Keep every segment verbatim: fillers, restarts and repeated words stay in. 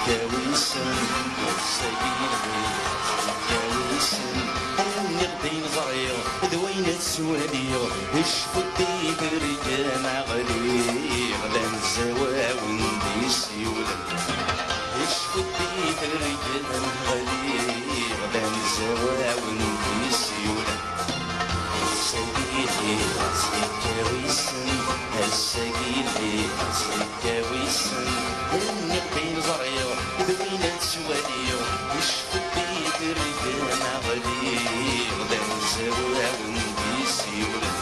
Kawisen, ass-agi yelli, kawisen. Nniɣ-d ayen ẓriɣ, d wayen ad swaliɣ. Cfu-d ifergan ɣliɣ, d anzawawen d isiwlen. Cfu-d ifergan ɣliɣ, d anzawawen d isiwlen. Ass-agi yelli, ass-agi kawisen, ass-agi yelli, ass-agi kawisen. Nniɣ-d ayen ẓriɣ, d wayen ad swaliɣ. Cfu-d ifergan ɣliɣ, d anzawawen d isiwlen.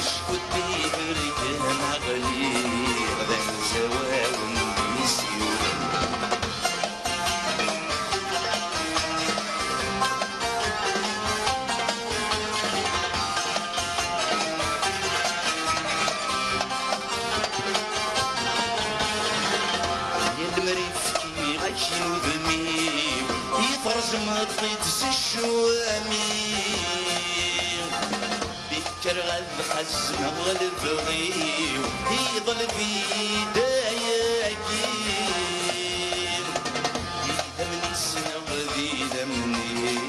Cfu-d ifergan ɣliɣ, d anzawawen d isiwlen. Yal mer ifki ɣaci udem-iw, i tɣezmeḍ-t-id s ccwami. Kker ad xazmeɣ lebɣi-w, iḍleb-iyi-d ayagi. Idammen-is neɣ d idammen-iw,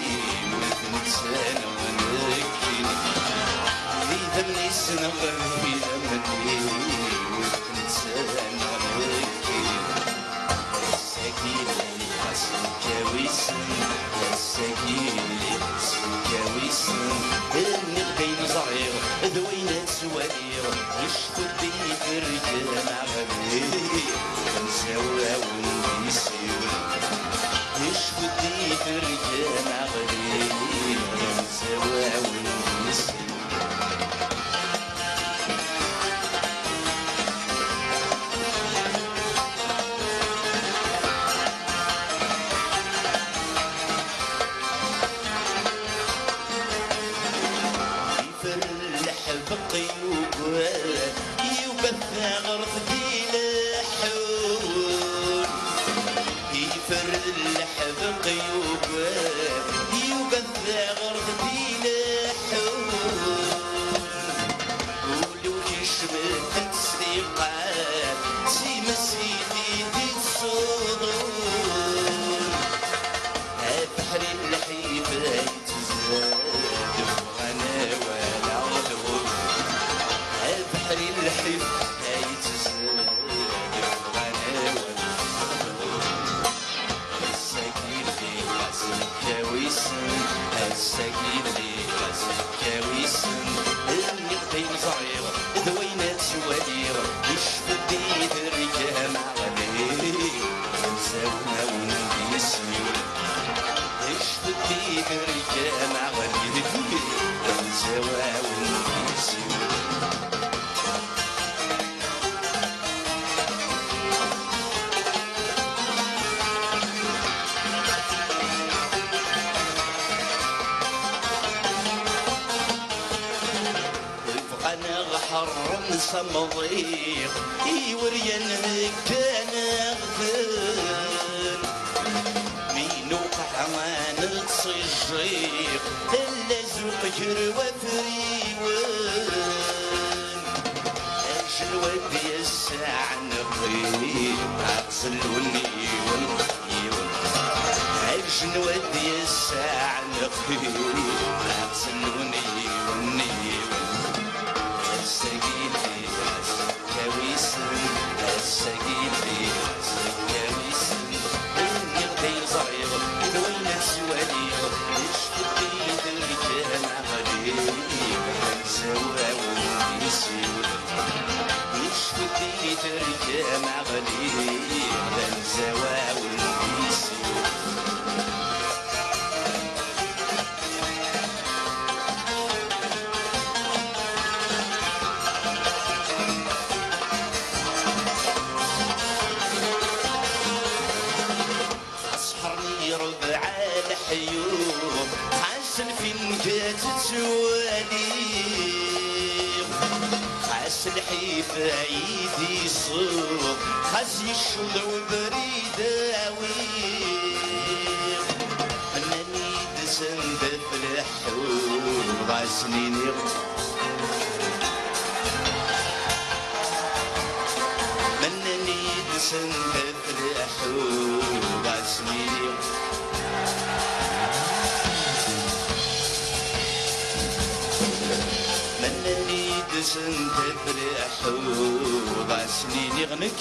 ur ten-ttaneɣ nekkini. Idammen-is neɣ d idammen-iw, ur ten-ttaneɣ nekkini. Ass-agi yelli, ass n kawisen, ass-agi yelli, ass n kawisen. Nniɣ-d ayen ẓriɣ, d wayen ad swaliɣ. Cfu-d ifergan ɣliɣ, d anzawawen d isiwlen. Cfu-d ifergan ɣliɣ, d anzawawen d isiwlen. Ifer leḥbeq yugar, yugar taɣert di leḥḥun. Ifer leḥbeq yugar, yugar taɣert di leḥḥun. Ul-iw kecmet-d s tiqqar, s imes i t-id-suḍun. Abeḥri n lḥif ay tezad, bɣan awal aɣdum. Abeḥri n lḥif ay tezad, bɣan awal aɣdum. Ass-agi yelli, ass n kawisen, ass-agi yelli, ass n kawisen. Nniɣ-d ayen ẓriɣ, d wayen ad swaliɣ. Icfed-iyi tergama ɣliɣ, d amzawawen d isiwlen. Icfed-iyi tergama ɣliɣ, d amzawawen d isiwlen. Bɣan ad ɣ-ḥerren s amḍiq, iweryan heggan-aɣ-ten. Mi nuqeɛ ad nettṣejjiq, allazuq gar wafriwen. Ajenwa d-yesseɛneq-i, aqzellun yiwen, yiwen. Ajenwa d-yesseɛneq-i, aqzellun yiwen, yiwen. Ass-agi d ass n kawisen, ass-agi d ass n kawisen. Nniɣ-d ayen ẓriɣ, d wayen ad swaliɣ. Icfed-iyi-d lǧehd aql-i d amzawawen d isiwlen. Icfed-iyi-d lǧehd aql-i d amzawawen d isiwlen. Xas ḥerni rebɛa leḥyuḍ, xas lfinga tettwali. Xas lḥif ay d-isuɣ, xas yecceḍ ubrid awiɣ. Nnan-iyi-d send at leḥyuḍ, ad sen-iniɣ. Nnan-iyi-d send at leḥyuḍ, Sen-iniɣ nekk.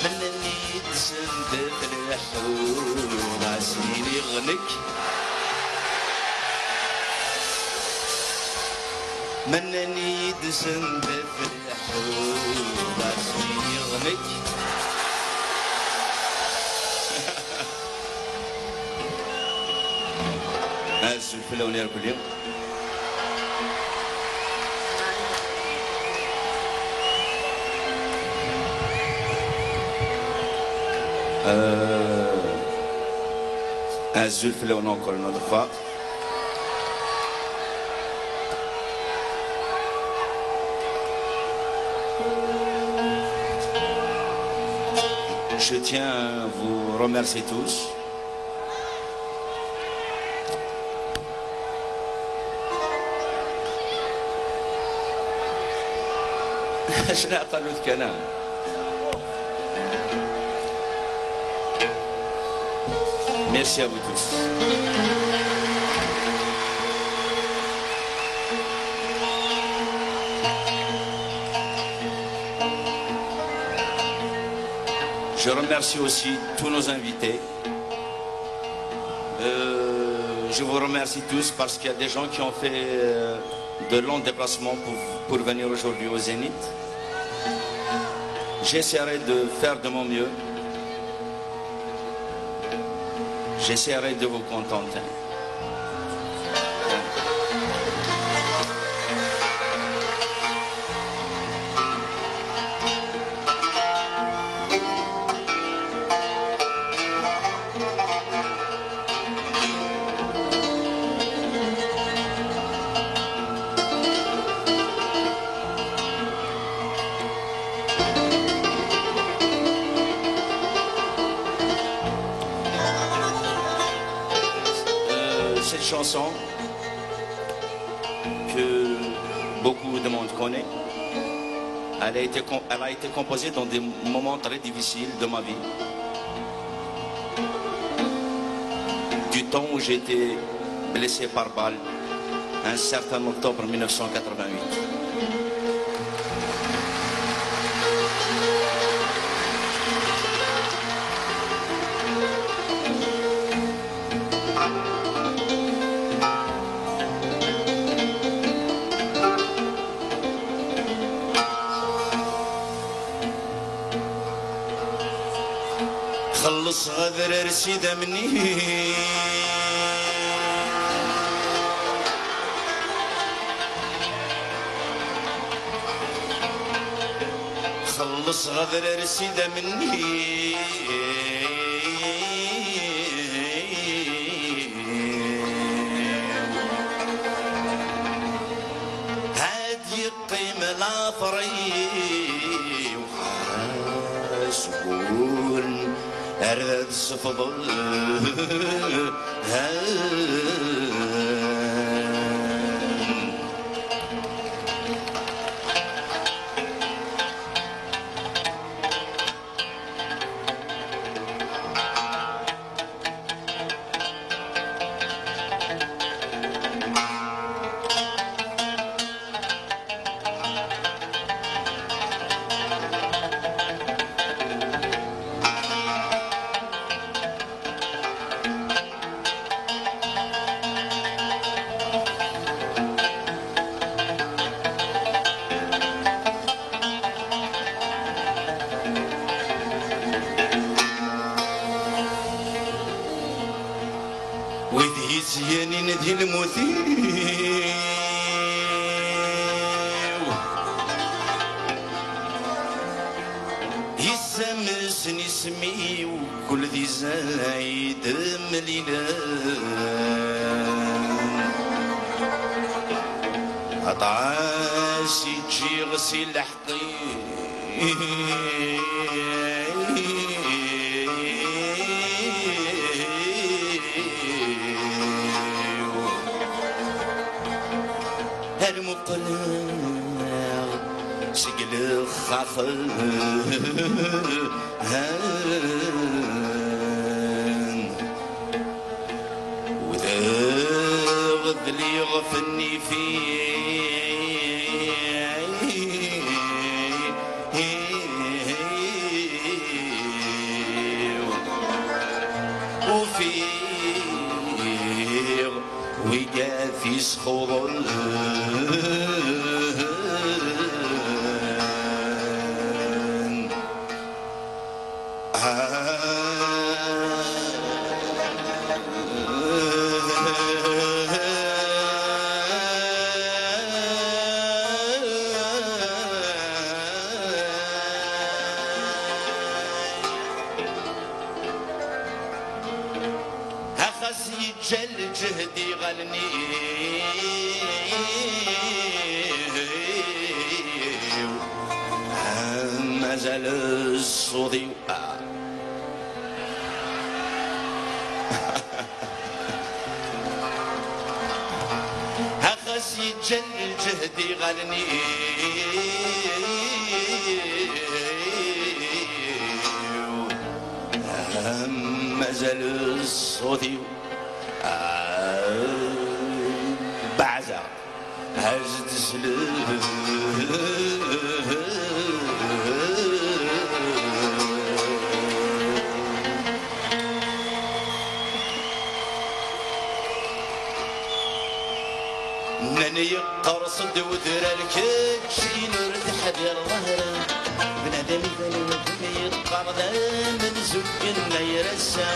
Mennni-d send fleḥḥuɣ, a sen-iniɣ nekk. Mennni-d send fleḥḥuɣ, a sen-iniɣ nekk. Azul fell-awen irkelli. Euh, azul fell-awen encore une autre fois. Je tiens à vous remercier tous. Acu n aɛeṭṭal ur tekkan ara. Merci à vous tous. Je remercie aussi tous nos invités. Euh, je vous remercie tous parce qu'il y a des gens qui ont fait euh, de longs déplacements pour, pour venir aujourd'hui au Zénith. J'essaierai de faire de mon mieux. J'essaierai de vous contenter. Euh, cette chanson que beaucoup de monde connaît, elle a été, com- elle a été composée dans des moments très difficiles de ma vie, du temps où j'étais blessé par balle, un certain octobre mille neuf cent quatre-vingt-huit. Xellṣeɣ adrar s idammen-iw. Xellṣeɣ adrar s idammen-iw. Ad yeqqim later-iw ɣer asgun ar d sefḍel. Wid yezyanen di lmut-iw, yessamsen isem-iw kul di zayd mlilen. Aṭas i ǧǧiɣ si lḥeqq Ar muqleɣ seg lxaxel, udaɣ Dliɣ fenni fi ufiɣ wigat isxuḍen. Axas yeǧǧa lǧehd iɣallen-iw, mazal ṣṣut-iw. Axas yeǧǧa lǧehd iɣallen-iw, mazal ṣṣut-iw. Beɛzeɣ. As-d slem. Nnan yeqqers-d udrar, keččin ur teḥdireḍ ara. Bnadem iban udem yeqqar d amenzu yennayer ass-a.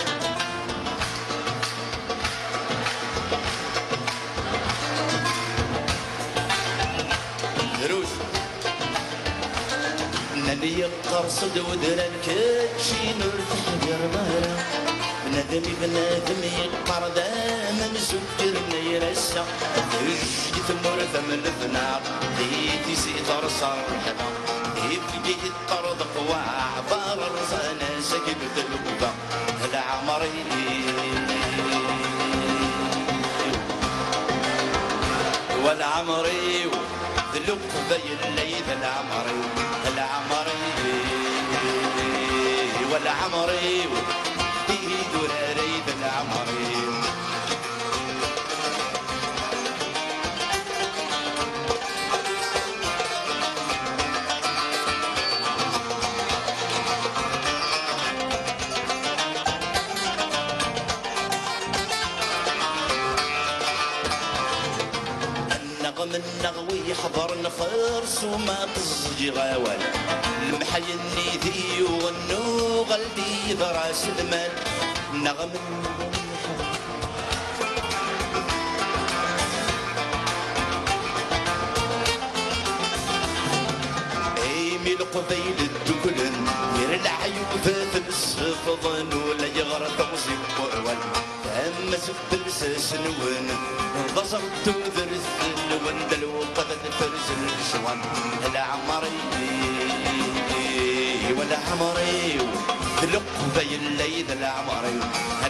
Drus. Nnan yeqqers-d udrar, keččin ur teḥdireḍ ara. Bnadem i bnadem yeqqar d amenzu yennayer ass-a. Tejj tmurt am lefnaq, di tizi terṣa rrḥba. Ibki yeṭṭerḍeq waɛbar, rẓan-as akbet lewba. Leɛmer-iw, wa leɛmer-iw, d Leqbayel ay d leɛmer-iw. Leɛmer-iw, wa leɛmer-iw, d idurar ay d leɛmer-iw. Nneɣ menneɣ wi iḥeḍren xerṣum ma teẓẓgeɣ awal. Lemḥay-nni d yuɣen nuɣal d iḍras lmal. Nneɣ menneɣ Imi Leqbayel dduklen, yir leɛyub ten-sefḍen, ula yeɣra teɣzi n wawal. Ama sebbel s asenwen, d aẓer n tudert-nwen, d lweqt ad nefrez lecɣal. Leɛmer-iw, leɛmer-iw, d Leqbayel ay d leɛmer-iw.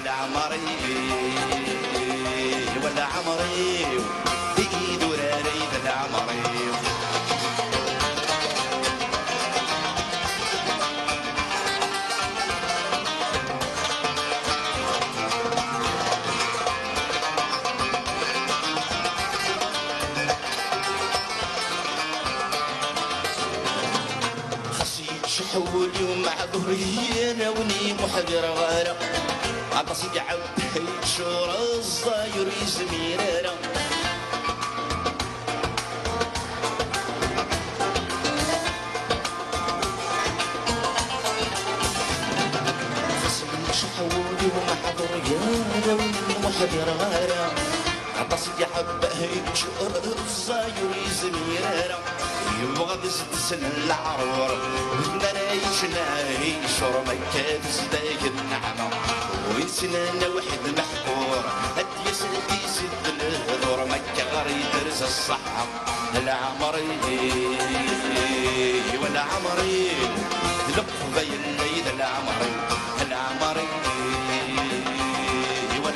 Leɛmer-iw, leɛmer-iw, d idurar ay d leɛmer-iw. Xas yeččeḥ wul-iw meɛdur, yir awen-imuḥdireɣ ara. Aṭas i iɛebba yeččur, ẓẓay ur yezmir ara. Xas yeččeḥ wul-iw meɛdur, yir awen-imuḥdireɣ ara. Aṭas i iɛebba yeččur, ẓẓay ur yezmir ara. Yebɣa ad s-d-slen leɛrur, win ara yeččen ad yecur, ma akka tezdag nneɛma. Win snan awḥid meḥqur, ad d-yas ad izid lehdur, ma akka ɣer yedrez ṣṣeḥḥa. Leɛmer-iw, leɛmer-iw, d Leqbayel ay d leɛmer-iw. Leɛmer-iw,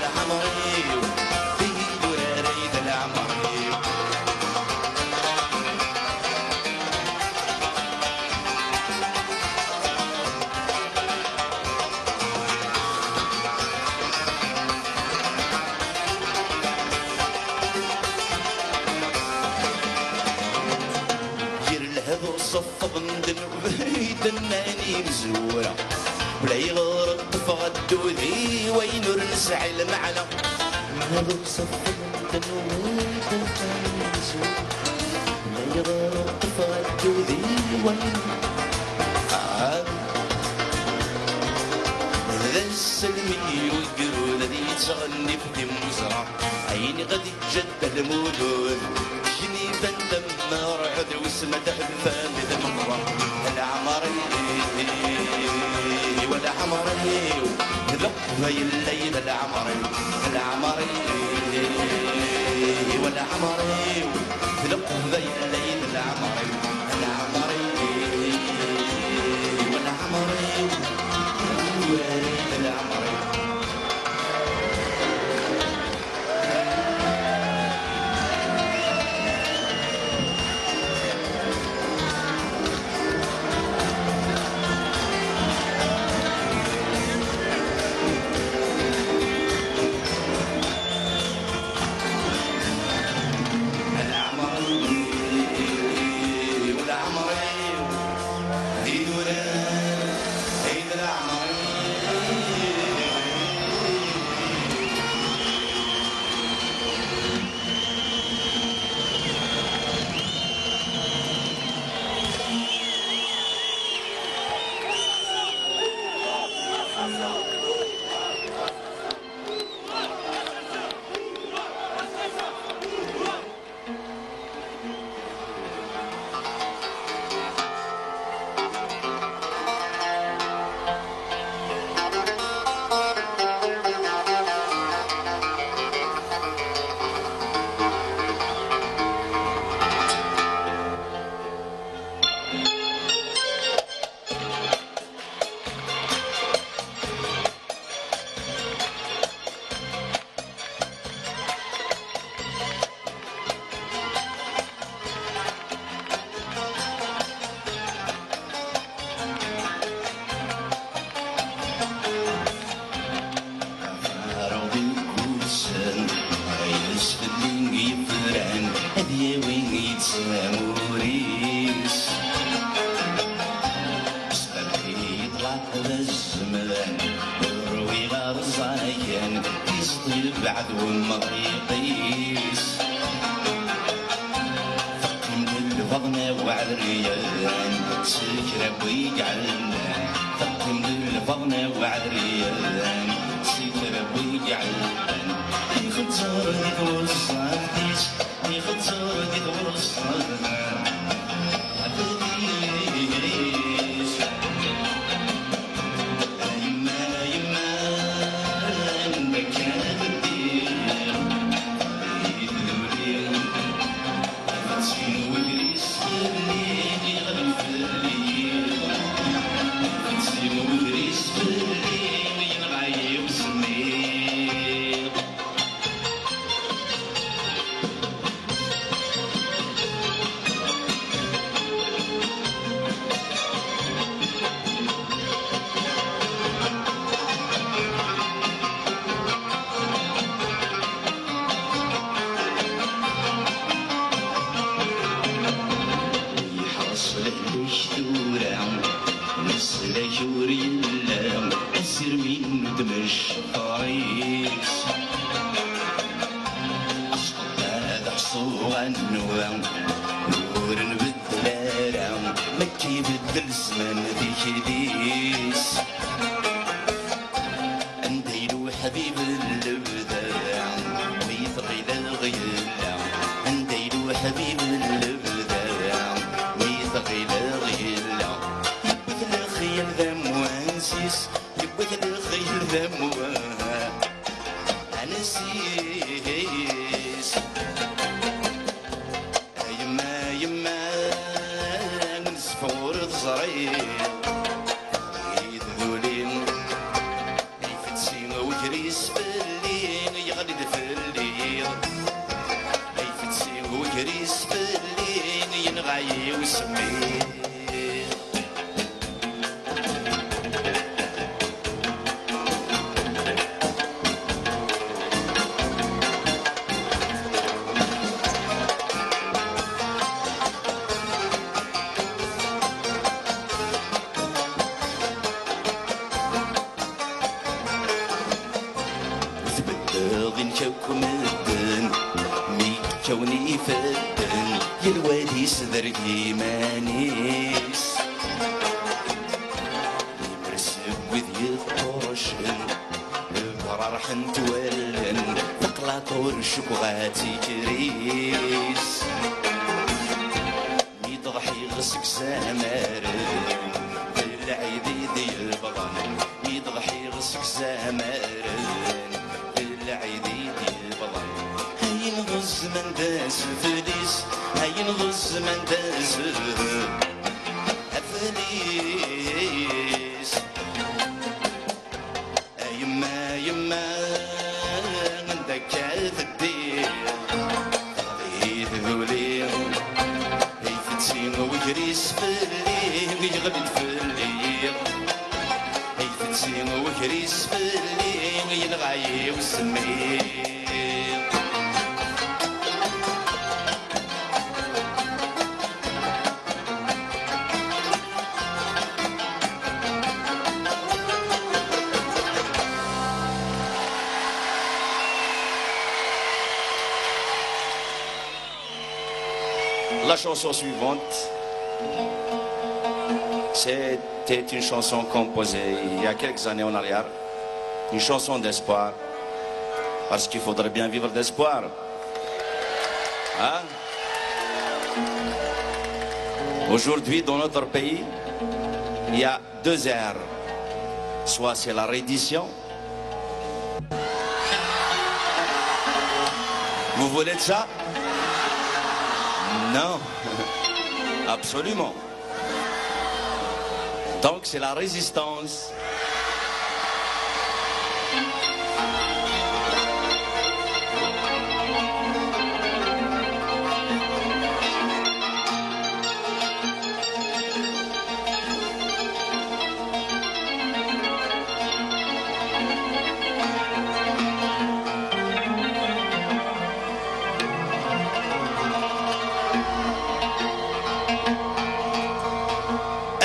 leɛmer-iw, d idurar ay d leɛmer-iw. Ṣeffḍen-d nnuba i d-nnan imezwura, ulayɣer ṭṭfeɣ addud i wayen ur nesɛi lmeɛna. Ma d uṣeffḍen-d nnuba i d-nnan imezwura, ulayɣer ṭṭfeɣ addud i wayen, ah, d ass-a lmi ugrud ad yettɣennif timuẓra, ayen i ɣ-d-iǧǧa Dda Lmulud, ccen iban d amerɛud, wis ma tḥulfam i d Meɣres. Leɛmer-iw, leɛmer-iw, d Leqbayel ay d leɛmer-iw, leɛmer-iw, leɛmer-iw, d Leqbayel ay d leɛmer-iw, leɛmer-iw, leɛmer-iw, d leɛmer-iw. Leɛmer-iw, leɛmer-iw, di durar, di leɛmer-iw. Aɛraḍ iwulsen, ayes fell-i yefran, ad yawi yid-s amur-is. Sbabbi yeṭleq d azemran, ur rwiɣ ara ẓayan, tiẓeṭ yebɛed wemḍiq-is. Teqqim-d lbaḍna-w ɛeryan, s kra n wid iɛellan. Teqqim-d lbaḍna-w ɛeryan, s kra n wid iɛellan. Ixetter di tweṣṣaft-is, ixetter di tweṣṣaft. Abrid-is. A yemma, a yemma, anda akka teddiḍ? Di tduli. Tifetti n wegris fell-i, iɣleb fell-i. Tifetti n wegris fell-i, yenɣa-yi usemmiḍ. Yeḥreṣ lehlak tura, leslak ur yella, asirem-inu d mecṭer-is. Asqeḍ ad ḥṣuɣ anwa, ur nbeddel ara, ma k-ibeddel zzman tikli-s. Anda yella uḥbib n lebda, mi tɣileḍ yella? Anda yella uḥbib n lebda, mi tɣileḍ yella? Yewwet lexyal d amwansis, yewwet lexyal d amwansis. A yemma, a yemma, nesfur teẓriḍ. Yeduli, ifetti wegris fell-i, yeɣli-d fell-i. Ifetti wegris fell-i, yenɣa-yi usemmiḍ. Lwad-is derg iman-is. Limer seg wid yeṭṭurcen, brarḥent wallen, taqlaṭ ur cukkeɣ ad tikris. Mi d-ḍḥiɣ seg zamaren, d lɛid i d-yebḍan. Mi d-ḍḥiɣ seg zamaren, d lɛid i d-yebḍan. Ayen ɣezzmen d aseflis, ayen ɣezzmen d aseflis. A yemma, a yemma, anda akka teddiḍ? Teɣli tduli, ay tetti wegris fell-i, yeɣli-d fell-i. Ay tetti wegris fell-i, yenɣa-yi usemmiḍ. La chanson suivante, c'était une chanson composée il y a quelques années en arrière, une chanson d'espoir, parce qu'il faudrait bien vivre d'espoir. Hein? Aujourd'hui, dans notre pays, il y a deux airs. Soit c'est la reddition. Vous voulez de ça? Non. Absolument. Donc c'est la résistance.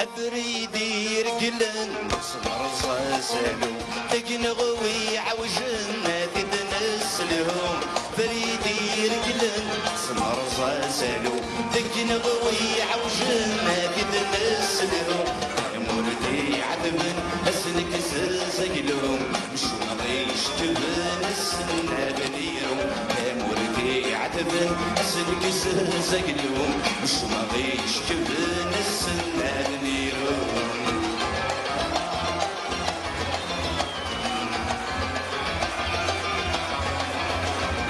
Abrid ireglen s lerẓ asalu, deg-neɣ wi iɛewjen ad t-id-nesselhu. Abrid ireglen s lerẓ asalu, deg-neɣ wi iɛewjen ad t-id-nesselhu. Tamurt iɛetben ad s-nekkes azaglu, mecwaɣ icekben s nnad n iru. Tamurt iɛetben ad s-nekkes azaglu, mecwaɣ icekben s nnad n iru.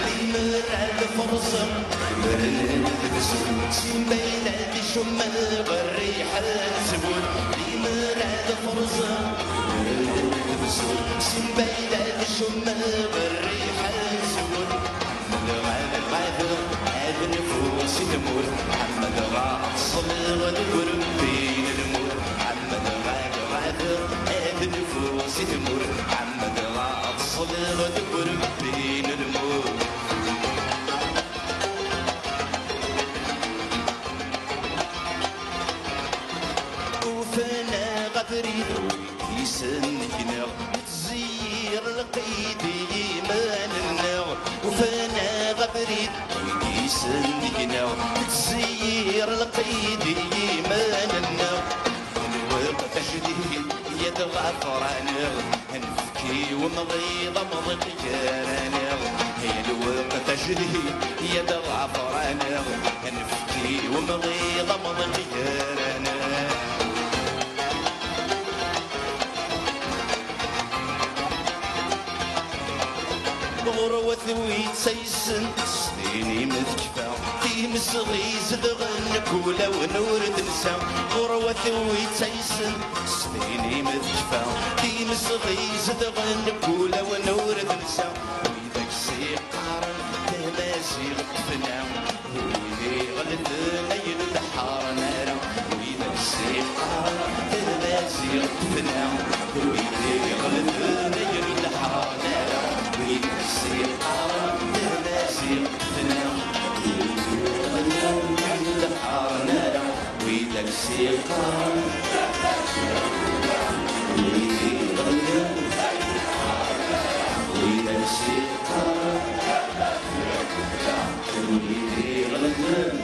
Limer ad ferẓen, limer ad ferẓen, simbayen ad icummen rriḥa n zzbul. Limer ad ferẓen, limer ad ferẓen, simbayen ad icummen rriḥa n zzbul. Ḥemmleɣ ad ɣabeɣ, ad nfuɣ si tmurt. Ḥemmleɣ ad ṭṭseɣ deg urebbi n lmut. Ḥemmleɣ ad ɣabeɣ, ad nfuɣ si tmurt. Ḥemmleɣ ad ṭṭseɣ deg urebbi n lmut. Ufan-aɣ abrid, wi d-isenneknaɣ, nettzeyir lqid i yiman-nneɣ. Ufan-aɣ abrid, wi d-isenneknaɣ, nettzeyir lqid i yiman-nneɣ. Lweqt ajdid, yad ɣafraneɣ, nefk i wemɣiḍ amḍiq gar-aneɣ. Ay lweqt ajdid, yad ɣafraneɣ, nefk i wemɣiḍ amḍiq gar-aneɣ. Ɣurwat wi ttaysen, s din-im tekfa. Times ɣ-izedɣen, kulawen ur tensa. Ɣurwat wi ttaysen, s din-im tekfa. Times ɣ-izedɣen, kulawen ur tensa. Widak s-iqqaren tamaziɣt tefna, wid iɣelben ayen ur d-ḥaren ara. Wid s-iqqaren tamaziɣt tefna, wid iɣelben ayen ur d-ḥaren ara. Wid s-iqqaren tamaziɣt tefna, wid iɣelben ayen ur d-ḥaren ara. Widak s-iqqaren, wid iɣelben, widak s-iqqaren, wid iɣelben.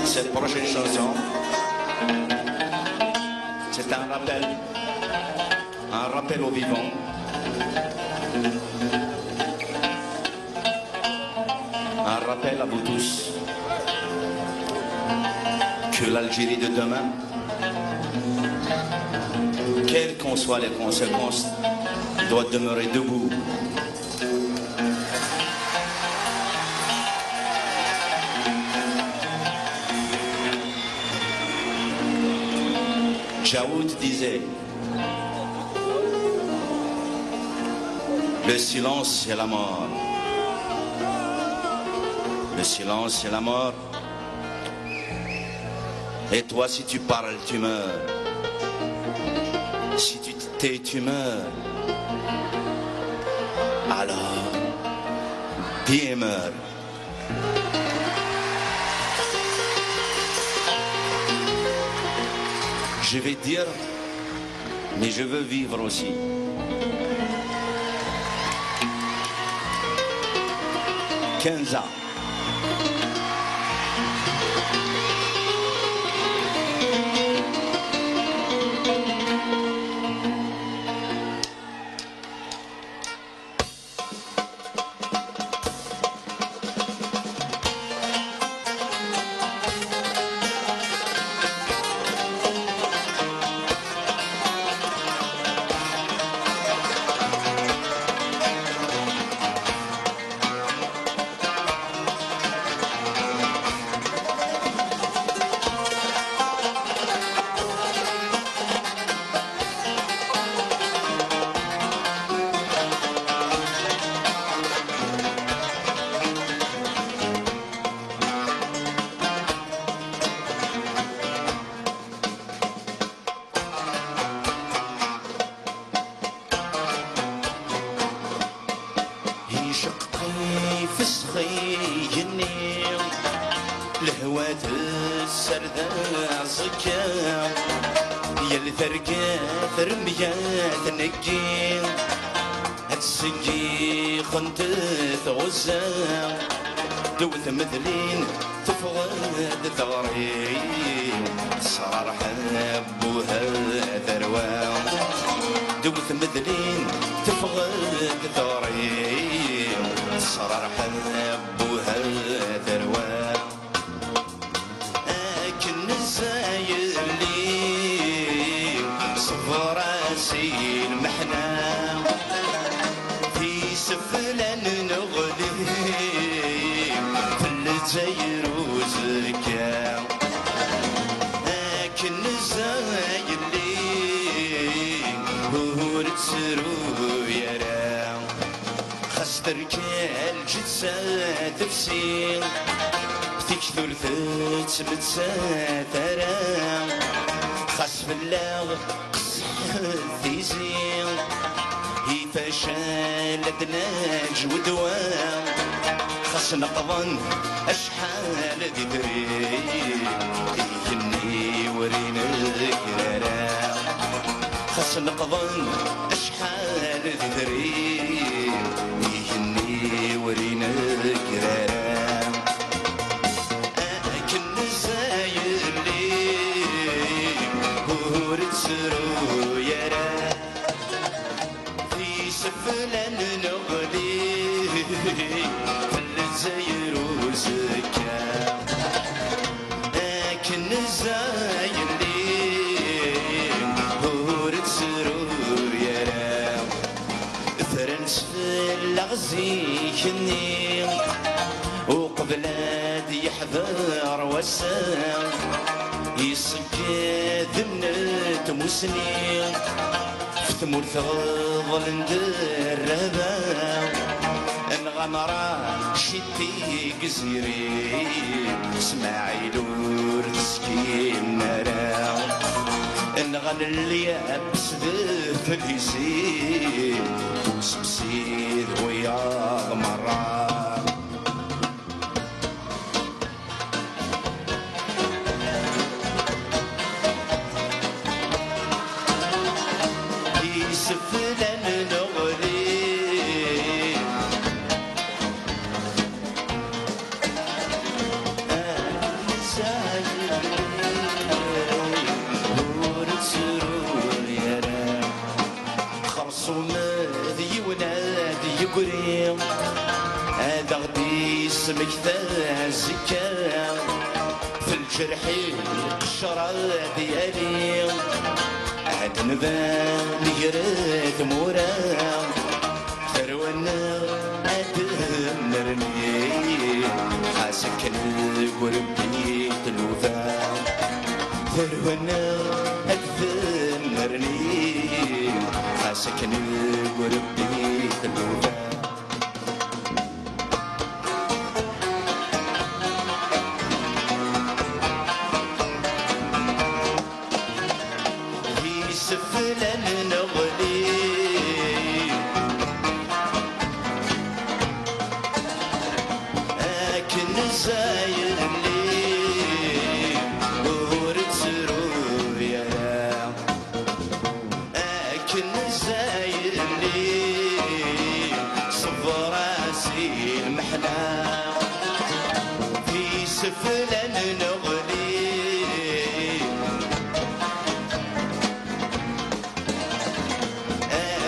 Cette prochaine chanson, c'est un rappel, un rappel aux vivants, un rappel à vous tous que l'Algérie de demain, quelles qu'en soient les conséquences, doit demeurer debout. Djaoud disait, le silence, c'est la mort. Le silence, c'est la mort. Et toi, si tu parles, tu meurs. Si tu te tais, tu meurs. Alors, bien meurs. Je vais dire, mais je veux vivre aussi. Quinze ans. Iceqq ifesx igenni, lehwa tessarda aẓekka, yal targa tremga tneggi, ad tseggi xent tɣuzza. Ddew tmedlin teffeɣ-d teɣri, tesrar ḥebbuha tarwa. Ddew tmedlin teffeɣ-d teɣri, tesrar ḥebbuha tarwa. Akken nezzayeli, ṣber-as i lmeḥna, tiseflan neɣli, fell-i Lezzayer uzekka. Akken nezzayeli, ur ttru ara. Xas terka lǧetta tefsi, tiktult tettmettat ara. Xas fell-aɣ qessiḥet tizi, i facal ad naǧ wedwa. Xas neqḍen acḥal d itri, igenni ur ineggr ara. Xas neqḍen acḥal d itri, igenni ur ineggr ara. Akken nezzayeli, ur ttru ara. Tiseflan neɣli, Lezzayer uzekka. Akken nezzayeli, ur ttru ara. Ffren-tt fell-aɣ zik-nni, uqbel ad yeḥḍer wass-a, iṣeggaden n tmusni, f tmurt ɣeḍlen-d rrehba, nɣan Racid Tigziri, Smaɛil ur teskin ara. Nɣan Lyabes d Flizi, Usebsi d wiyaḍ merra. Iseflan neɣli. Ur ttru ara. Xerṣum d yiwen ad yeggri, ad aɣ-d-ismekta azekka. F lǧerḥ-i lqecr ad yali, ad nban ger tmura. Tarwa-nneɣ ad tennerni, xas akken deg urebbi tlufa. Tarwa-nneɣ ad tennerni, xas akken deg urebbi tlufa. Iseflan neɣli, akken nezzayeli, ur ttru ara. Akken nezzayeli, ṣber-as i lmeḥna, tiseflan neɣli.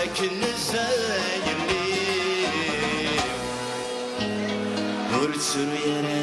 Akken nezzayeli, ur ttru ara.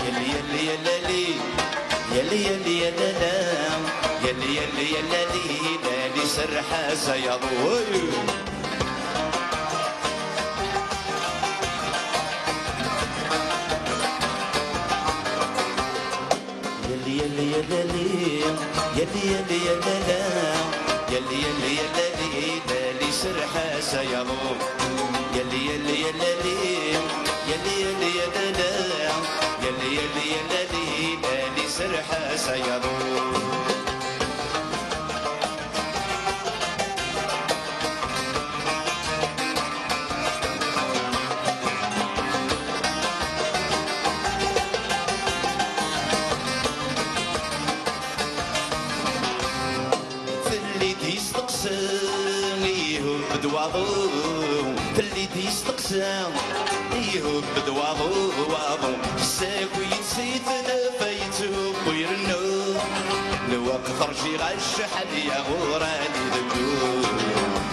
Yali, yali, yalali, yali, yali, yalala, yali, yali, yalali, lali, serreḥ-as ay aḍu. Yal yal yal la la, yal yal yal la li, la li serḥas ay aḍu. Yal yal yal la li, yal yal yal la la, yal yal yal la li, la li serḥas ay aḍu. Telli d-yesteqsa, ihubb-d waḍu. Telli d-yesteqsa, ihubb-d waḍu, waḍu. Tessaki-d si tnafa yettewwi irennu. Lweqt rǧiɣ acḥal ya ɣur-ani deggu.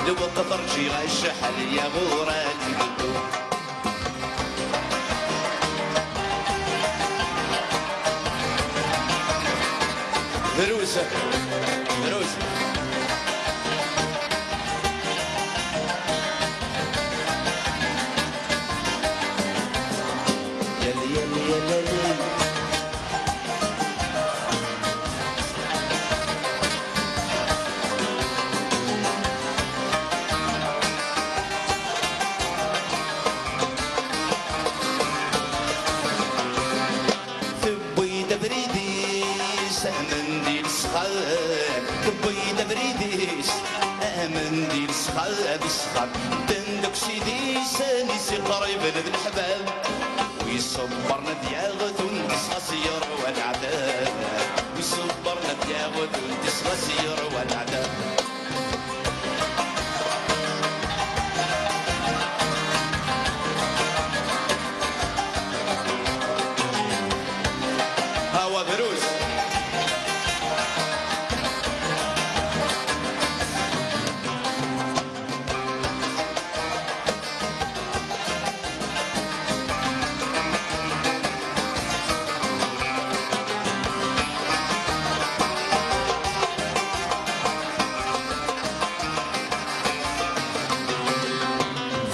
Lweqt rǧiɣ acḥal ya ɣur-ani deggu. Drus. Drus. Yal, yal, yal, yal. Tewwi-d abrid-is, amendil sxal. Tewwi-d abrid-is, amendil sxal, sxal. Ddant akk s idis-is iqriben d leḥbab. Wi ṣebbren ad yaɣ tundis ɣas yerwa leɛtab. Wi ṣebbren ad yaɣ tundis ɣas yerwa leɛtab. Hawa drus.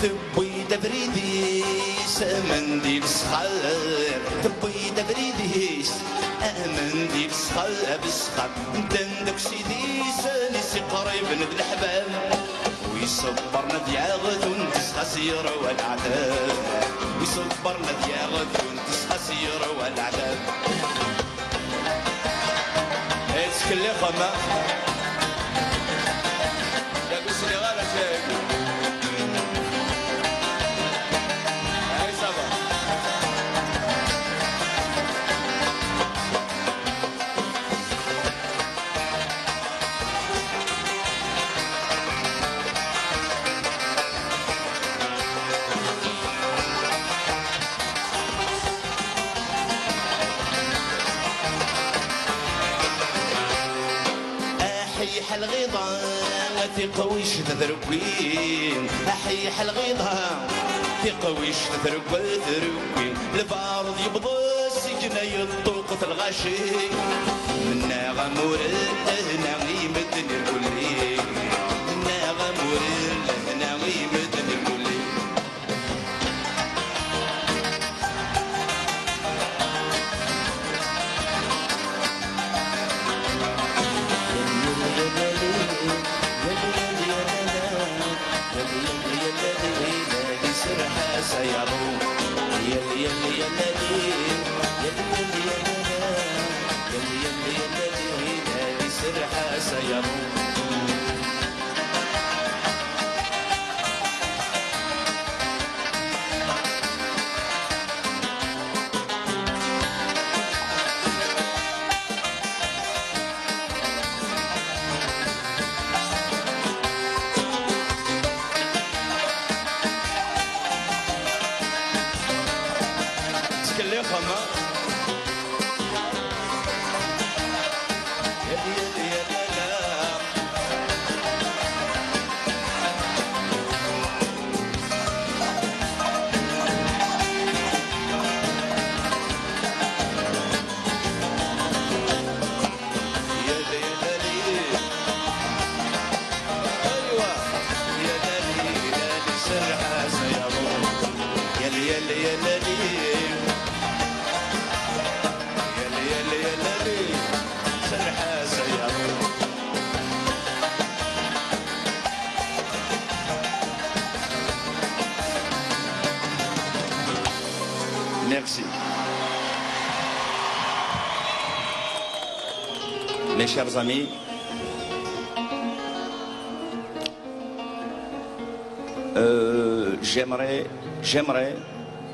Tewwi-d abrid-is, amendil sxal. Tewwi-d abrid-is, amendil sxal, abesxal. Ddan deg s idis-is iqriben d leḥbab. Wi ṣebbren ad yaɣ tundis ɣas yerwa leɛtab. Wi ṣebbren ad yaɣ tundis ɣas yerwa leɛtab. Ttkelliɣem. Yak ur sliɣ ara zik. Ay, ça va. Aḥiḥ lɣiḍa, tiqwict d rewwi. Aḥiḥ lɣiḍa, tiqwict d rewwi, d rewwi. Lbaṛud yewweḍ seg-na yeṭṭuqqet lɣaci. Mennaɣ amur n lehna i medden irkelli. Mennaɣ amur n lehna i medden irkelli. Ttkellixem, ha? Merci. Mes chers amis, euh, j'aimerais, j'aimerais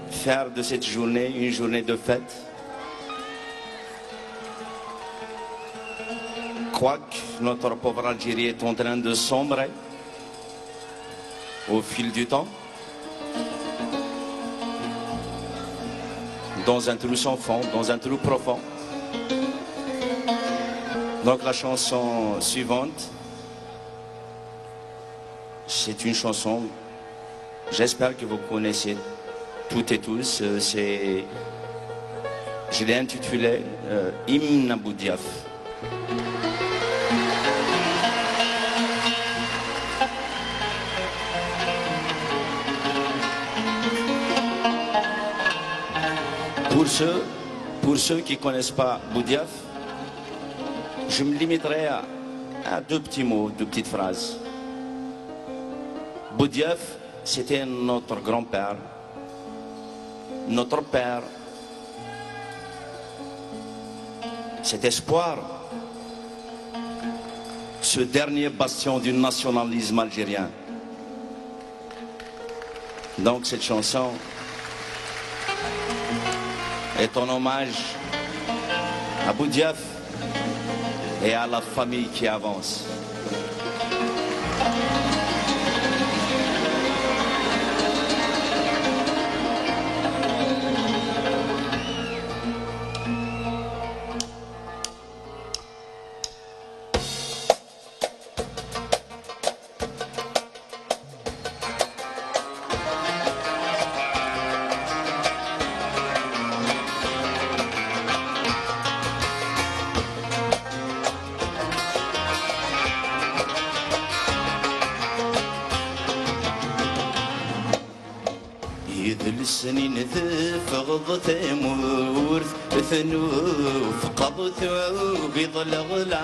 faire de cette journée une journée de fête. Quoique notre pauvre Algérie est en train de sombrer au fil du temps, dans un trou sans fond, dans un trou profond. Donc la chanson suivante, c'est une chanson, j'espère que vous connaissez toutes et tous. Euh, c'est, je l'ai intitulée, euh, Hymne à Boudiaf. Pour ceux, pour ceux qui connaissent pas Boudiaf, je me limiterai à, à deux petits mots, deux petites phrases. Boudiaf, c'était notre grand-père, notre père, cet espoir, ce dernier bastion du nationalisme algérien. Donc cette chanson est en hommage à Boudiaf et à la famille qui avance. Idles-nni teffɣeḍ tamurt, tnufqeḍ tugiḍ leɣla.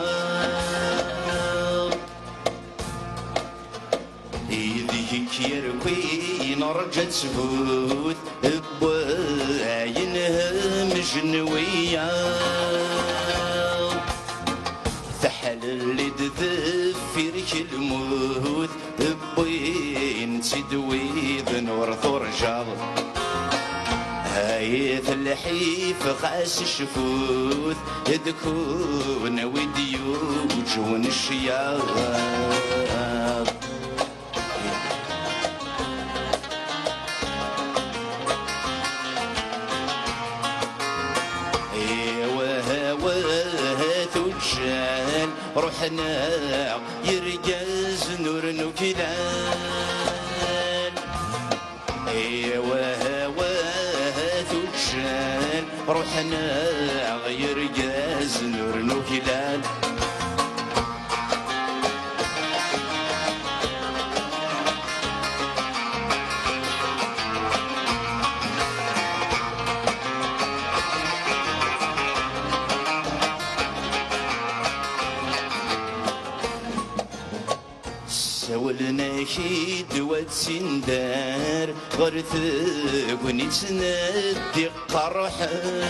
Ideg-k yerkin rǧa ttbut, wwayen hemjen wiyaḍ. Teḥlelli-d deffir-k lmut, wwin-tt-id widen ur turjaḍ. Ayt lḥif xas cfut, d kunwi d-yuǧwen ccyaḍ. Iwah, wah, tuǧǧal, ruḥen-aɣ yergazen ur nuklal. Iwah, wah, tuǧǧal, ruḥen-aɣ yergazen ur nuklal. Ssawlen-ak-id wat tindar ɣer tegnit n ddiq qerrḥen.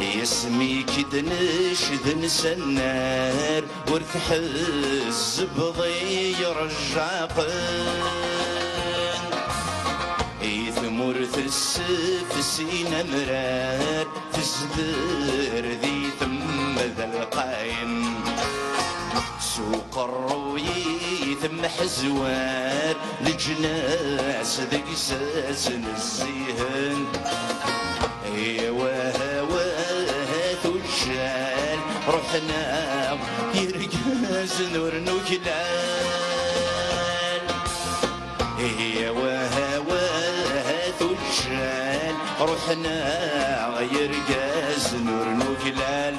Yasmi k-id-necden s annar, ur tḥezzbeḍ i yerjaqen. I tmurt ssefsin amrar, tezder di temda lqayen. S uqerruy i temḥezwar, leǧnas deg-s asen zzihen. Iwah, wah, tuǧǧal, ruḥen-aɣ yergazen ur nuklal. Iwah, wah, tuǧǧal, ruḥen-aɣ yergazen ur nuklal.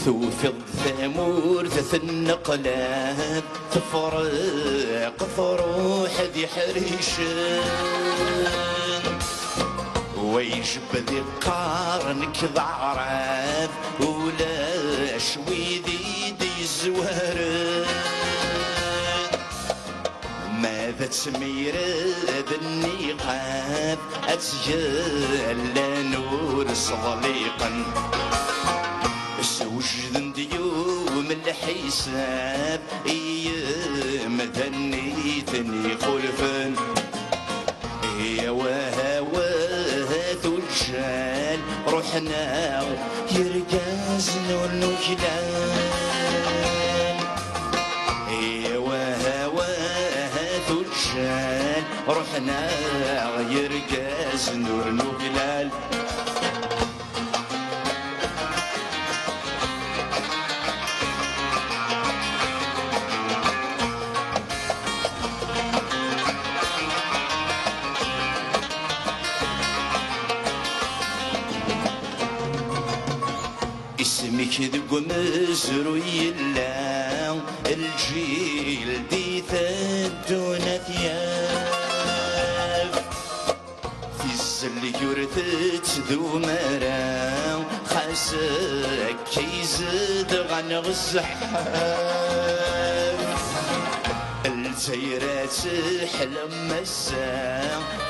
Tewwet Tewwiḍ-d tamurt tenneqlab, tefreq truḥ d iḥricen. Wa ijebbed iqqar nekk d aɛrab, ulac wid i d-yezwaren. Ma d tmira d nniqab, ad tt-yallan ur sḍliqen. Sewjden-d yum lḥisab i yemdanen i ten-ixulfen. Yawa, hawa, tuǧǧal, ruḥen-aɣ yergazen ur nuklal. Yawa, hawa, tuǧǧal, ruḥen-aɣ yergazen ur nuklal. Isem-ik deg umezruy yella, lǧil d-iteddun ad t-yaf. Tizzelli ur tettdum ara, xas akka izedɣen ɣer zzḥaf. Lezzayer ad teḥlem ass-a,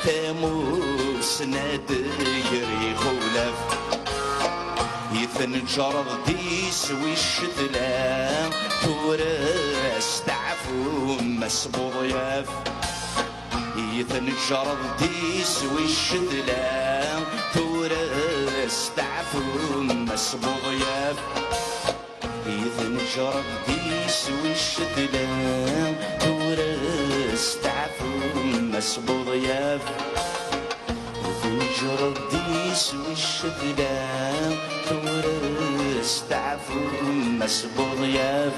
tamussna ad d-ger ixulaf. I tneǧreḍ d iswi ccetla, tura asteɛfu Mass Buḍyaf. I tneǧreḍ d iswi ccetla, tura asteɛfu Mass Buḍyaf. I tneǧreḍ d iswi ccetla, tura asteɛfu Mass Buḍyaf. I tneǧreḍ d iswi ccetla, tura asteɛfu Mass Buḍyaf.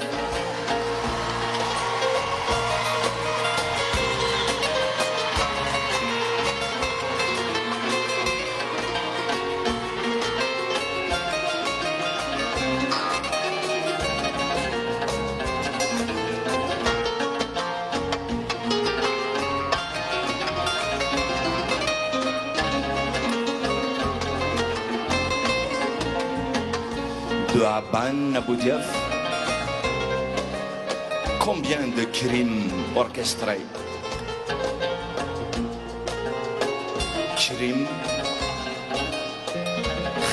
De Aban Aboudiaf, combien de crimes orchestrés? Krim,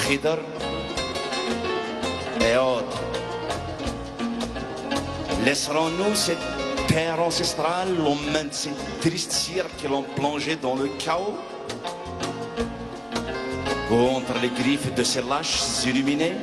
Khidr et autres laisseront-nous cette terre ancestrale aux mains de ces tristes sires qui l'ont plongée dans le chaos, ou entre les griffes de ces lâches illuminés?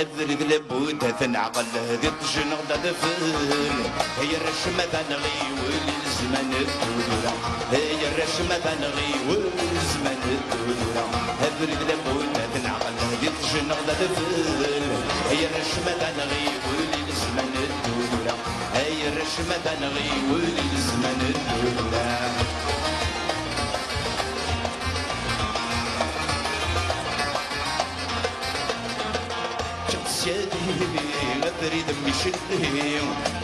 Abrid labud ad t-neɛqel, di ṭṭejneɣ d adfel. Ay arrac ma d aneɣ iwel i lezman d tudura. Ay arrac ma d aneɣ iwel i lezman d tudura. Abrid labud ad t-neɛqel, di ṭṭejneɣ d adfel. Ay arrac ma d aneɣ iwel i lezman d tudura. Ay arrac ma d aneɣ iwel i lezman d tudura. Kkreḍ syadi, abrid micli,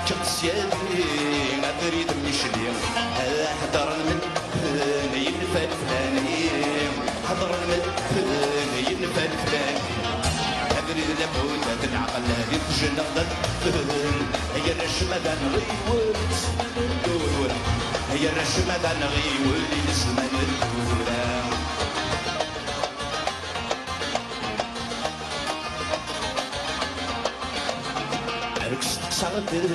kkreḍ syadi, abrid micli. Ad hedren medden yenfa leflani, hedren medden yenfa leflani. Abrid labud ad neɛqel, di ṭṭejneɣ d adfel. Ay arrac ma d aneɣ iwel, ay arrac ma d aneɣ iwel i lezman d tura. Deg-s teqsaɣ-ten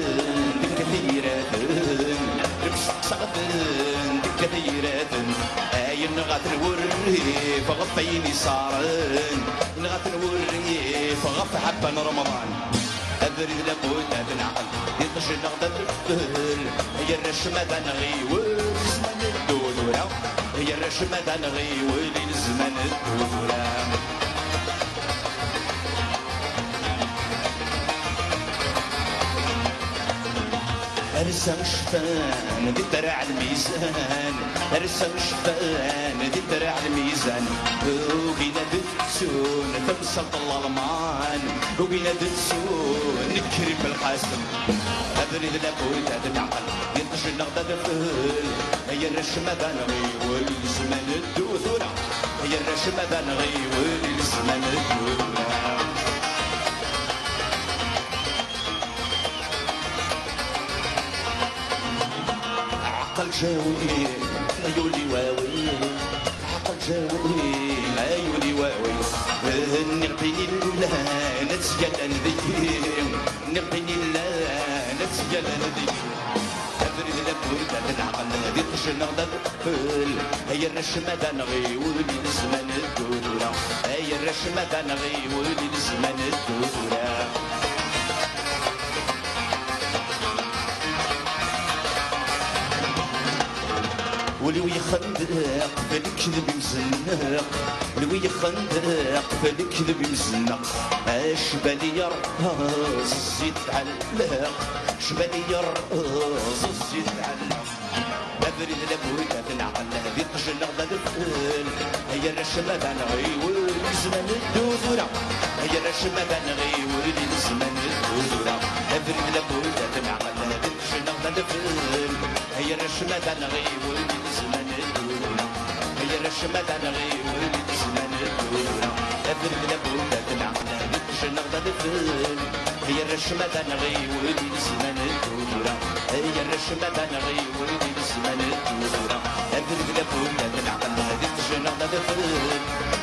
deg tira-ten, deg-s teqsaɣ-ten deg tira-ten, ayen ɣaten wurrif ɣef ayen isaren, ɣaten wurrif ɣef ḥebba n Remḍan. Abrid labud ad neɛqel, iṭij-nneɣ d adfel, ay arrac ma d anɣiwel, zzman ddu tura, ay arrac ma d anɣiwel, i lezman ddu tura. Rsan cfan di ddreɛ lmizan, rsan cfan di ddreɛ lmizan, ugin ad ttun tamsalt n Lalman, ugin ad ttun Krim Belqasem. Abrid labud ad neɛqel, iṭij-nneɣ d adfel, ay arrac ma d anɣiwel, i lezman ddu tura, ay arrac ma d anɣiwel, i lezman ddu tura. Ɛqel jawi, ay ul-iw awi, ɛqel jawi, ay ul-iw awi. Nniɣ-d ayen illan ad ttgallan deg-i, nniɣ-d ayen illan ad ttgallan deg-i. Abrid labud ad neɛqel, d iṭij-nneɣ d adfel, ay arrac ma d anɣiwel, i lezman ddu tura, ay arrac ma d anɣiwel, i lezman ddu tura. Ul-iw yexneq f lekdeb imzenneq, ul-iw yexneq f lekdeb imzenneq, acbali yerreẓ zzit tɛelleq, acbali yerreẓ zzit tɛelleq. Abrid labud ad neɛqel, d iṭij-nneɣ d adfel, ay arrac ma d anɣiwel, i lezman ddu tura, ay arrac ma d anɣiwel, i lezman ddu tura. Abrid labud ad neɛqel, d iṭij-nneɣ d adfel, ay arrac ma d anɣiwel, i lezman ddu tura, ay arrac ma d anɣiwel, i lezman ddu tura. Abrid labud ad neɛqel, d iṭij-nneɣ d adfel, ay arrac ma d anɣiwel, i lezman ddu tura, ay arrac ma d anɣiwel, i lezman ddu tura. Abrid labud ad neɛqel, d iṭij-nneɣ d adfel,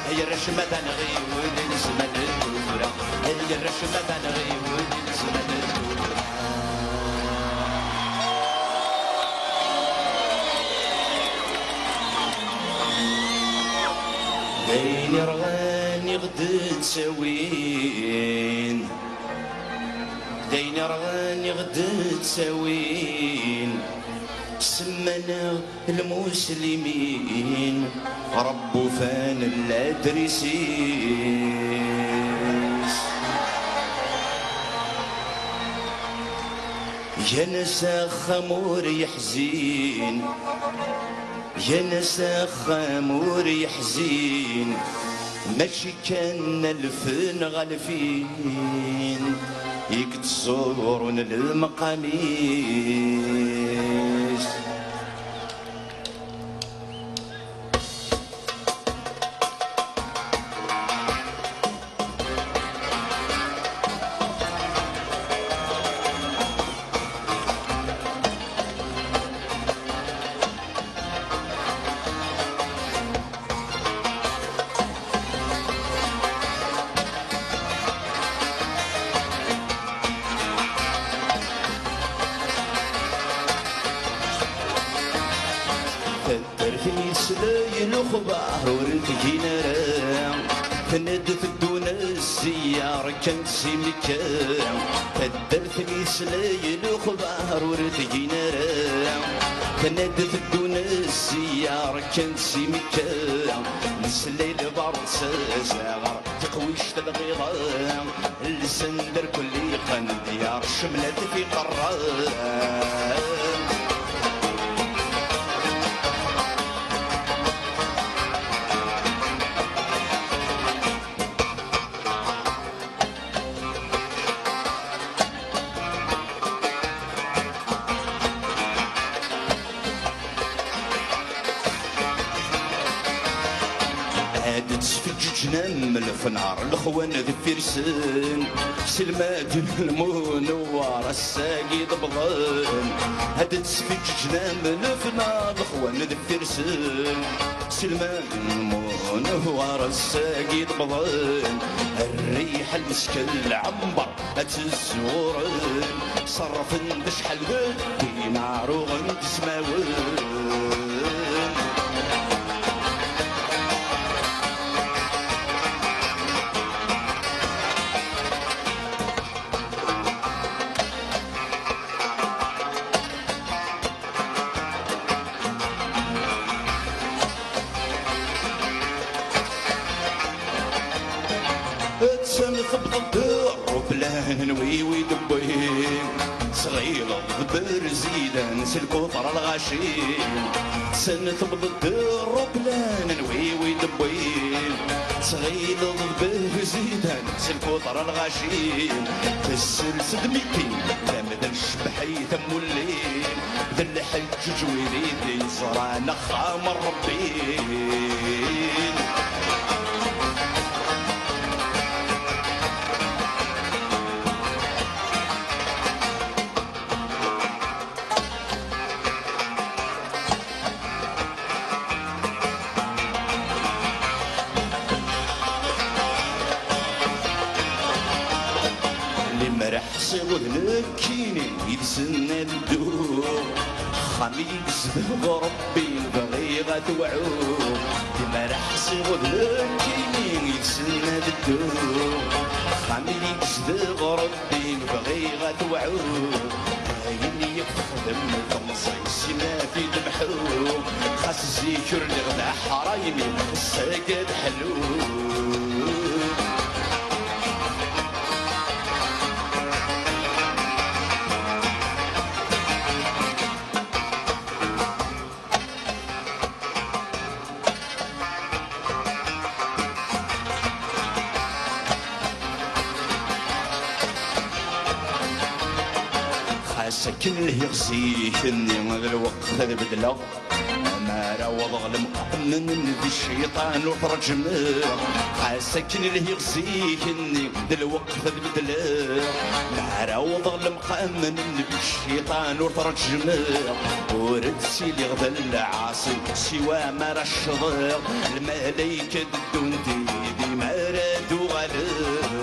ay arrac ma d anɣiwel, i lezman ddu tura, ay arrac ma d anɣiwel, i lezman ddu tura. D ayen irɣan i ɣ-d-ttawin, d ayen irɣan i ɣ-d-ttawin, semman-aɣ lmuslimin, Ṛebbi ufan ladris-is. Gan-as axxam ur yeḥzin, gan-as axxam ur yeḥzin, mačči kan alef neɣ alfin i yettẓurun lemqam-is. Taddart n Yislay lexbar ur tgin ara, tenna-d teddun zziyaṛ kan si Mekka. Taddart n Yislay lexbar ur tgin ara, tenna-d teddun zziyaṛ kan si Mekka. Neslay lbarḍ s azaɣar, tiqwict lɣiḍa, lsan d rkul iqqan diyar, cemlat fi qerra. Ad ttfeǧǧiǧen am lefnar lexwan deffir-sen, selmaden lmunewwar ass-agi d-wwḍen. Ad ttfeǧǧiǧen am lefnar lexwan deffir-sen, selmaden lmunewwar. War ass-agi d-wwḍen, rriḥa lmesk lɛember ad tezzuren, ṣerrfen-d acḥal d imeɛruɣen d ismawen. Attan tewweḍ-d rruplan n wi wi d-wwin, tɣileḍ d berzidan s lkuṭra lɣaci. Attan tewweḍ-d rruplan n wi wi d-wwin, tɣileḍ d berzidan s lkuṭra lɣaci. Tessers-d mikin tamda n ccbaḥ i tamulli, d lḥeǧǧeǧ wid i d-yeẓran axxam n Ṛebbi. Limer ḥṣiɣ d nekkini yid-sen ad dduɣ, axxam i yezdeɣ Ṛebbi bɣiɣ ad t-wɛuɣ. Limer ḥṣiɣ d nekkini yid-sen ad dduɣ, axxam i yezdeɣ Ṛebbi bɣiɣ ad t-wɛuɣ. Ayen i yi-texdem temẓi, simma ad t-id-mḥuɣ. Xas zik ur lliɣ d aḥraymi, ass-agi ad ḥluɣ. Xas akken lhiɣ zik-nni, d lweqt ad bedleɣ. Mi ara awḍeɣ lemqamen n cciṭan ur t-reǧmeɣ. Xas akken lhiɣ zik-nni, d lweqt ad bedleɣ. Mi ara awḍeɣ lemqamen n cciṭan ur t-reǧmeɣ. Ur ttiliɣ d lɛaṣi, siwa mi ara ccḍeɣ. Lmalayek ad ddun yid-i mi ara d-uɣaleɣ.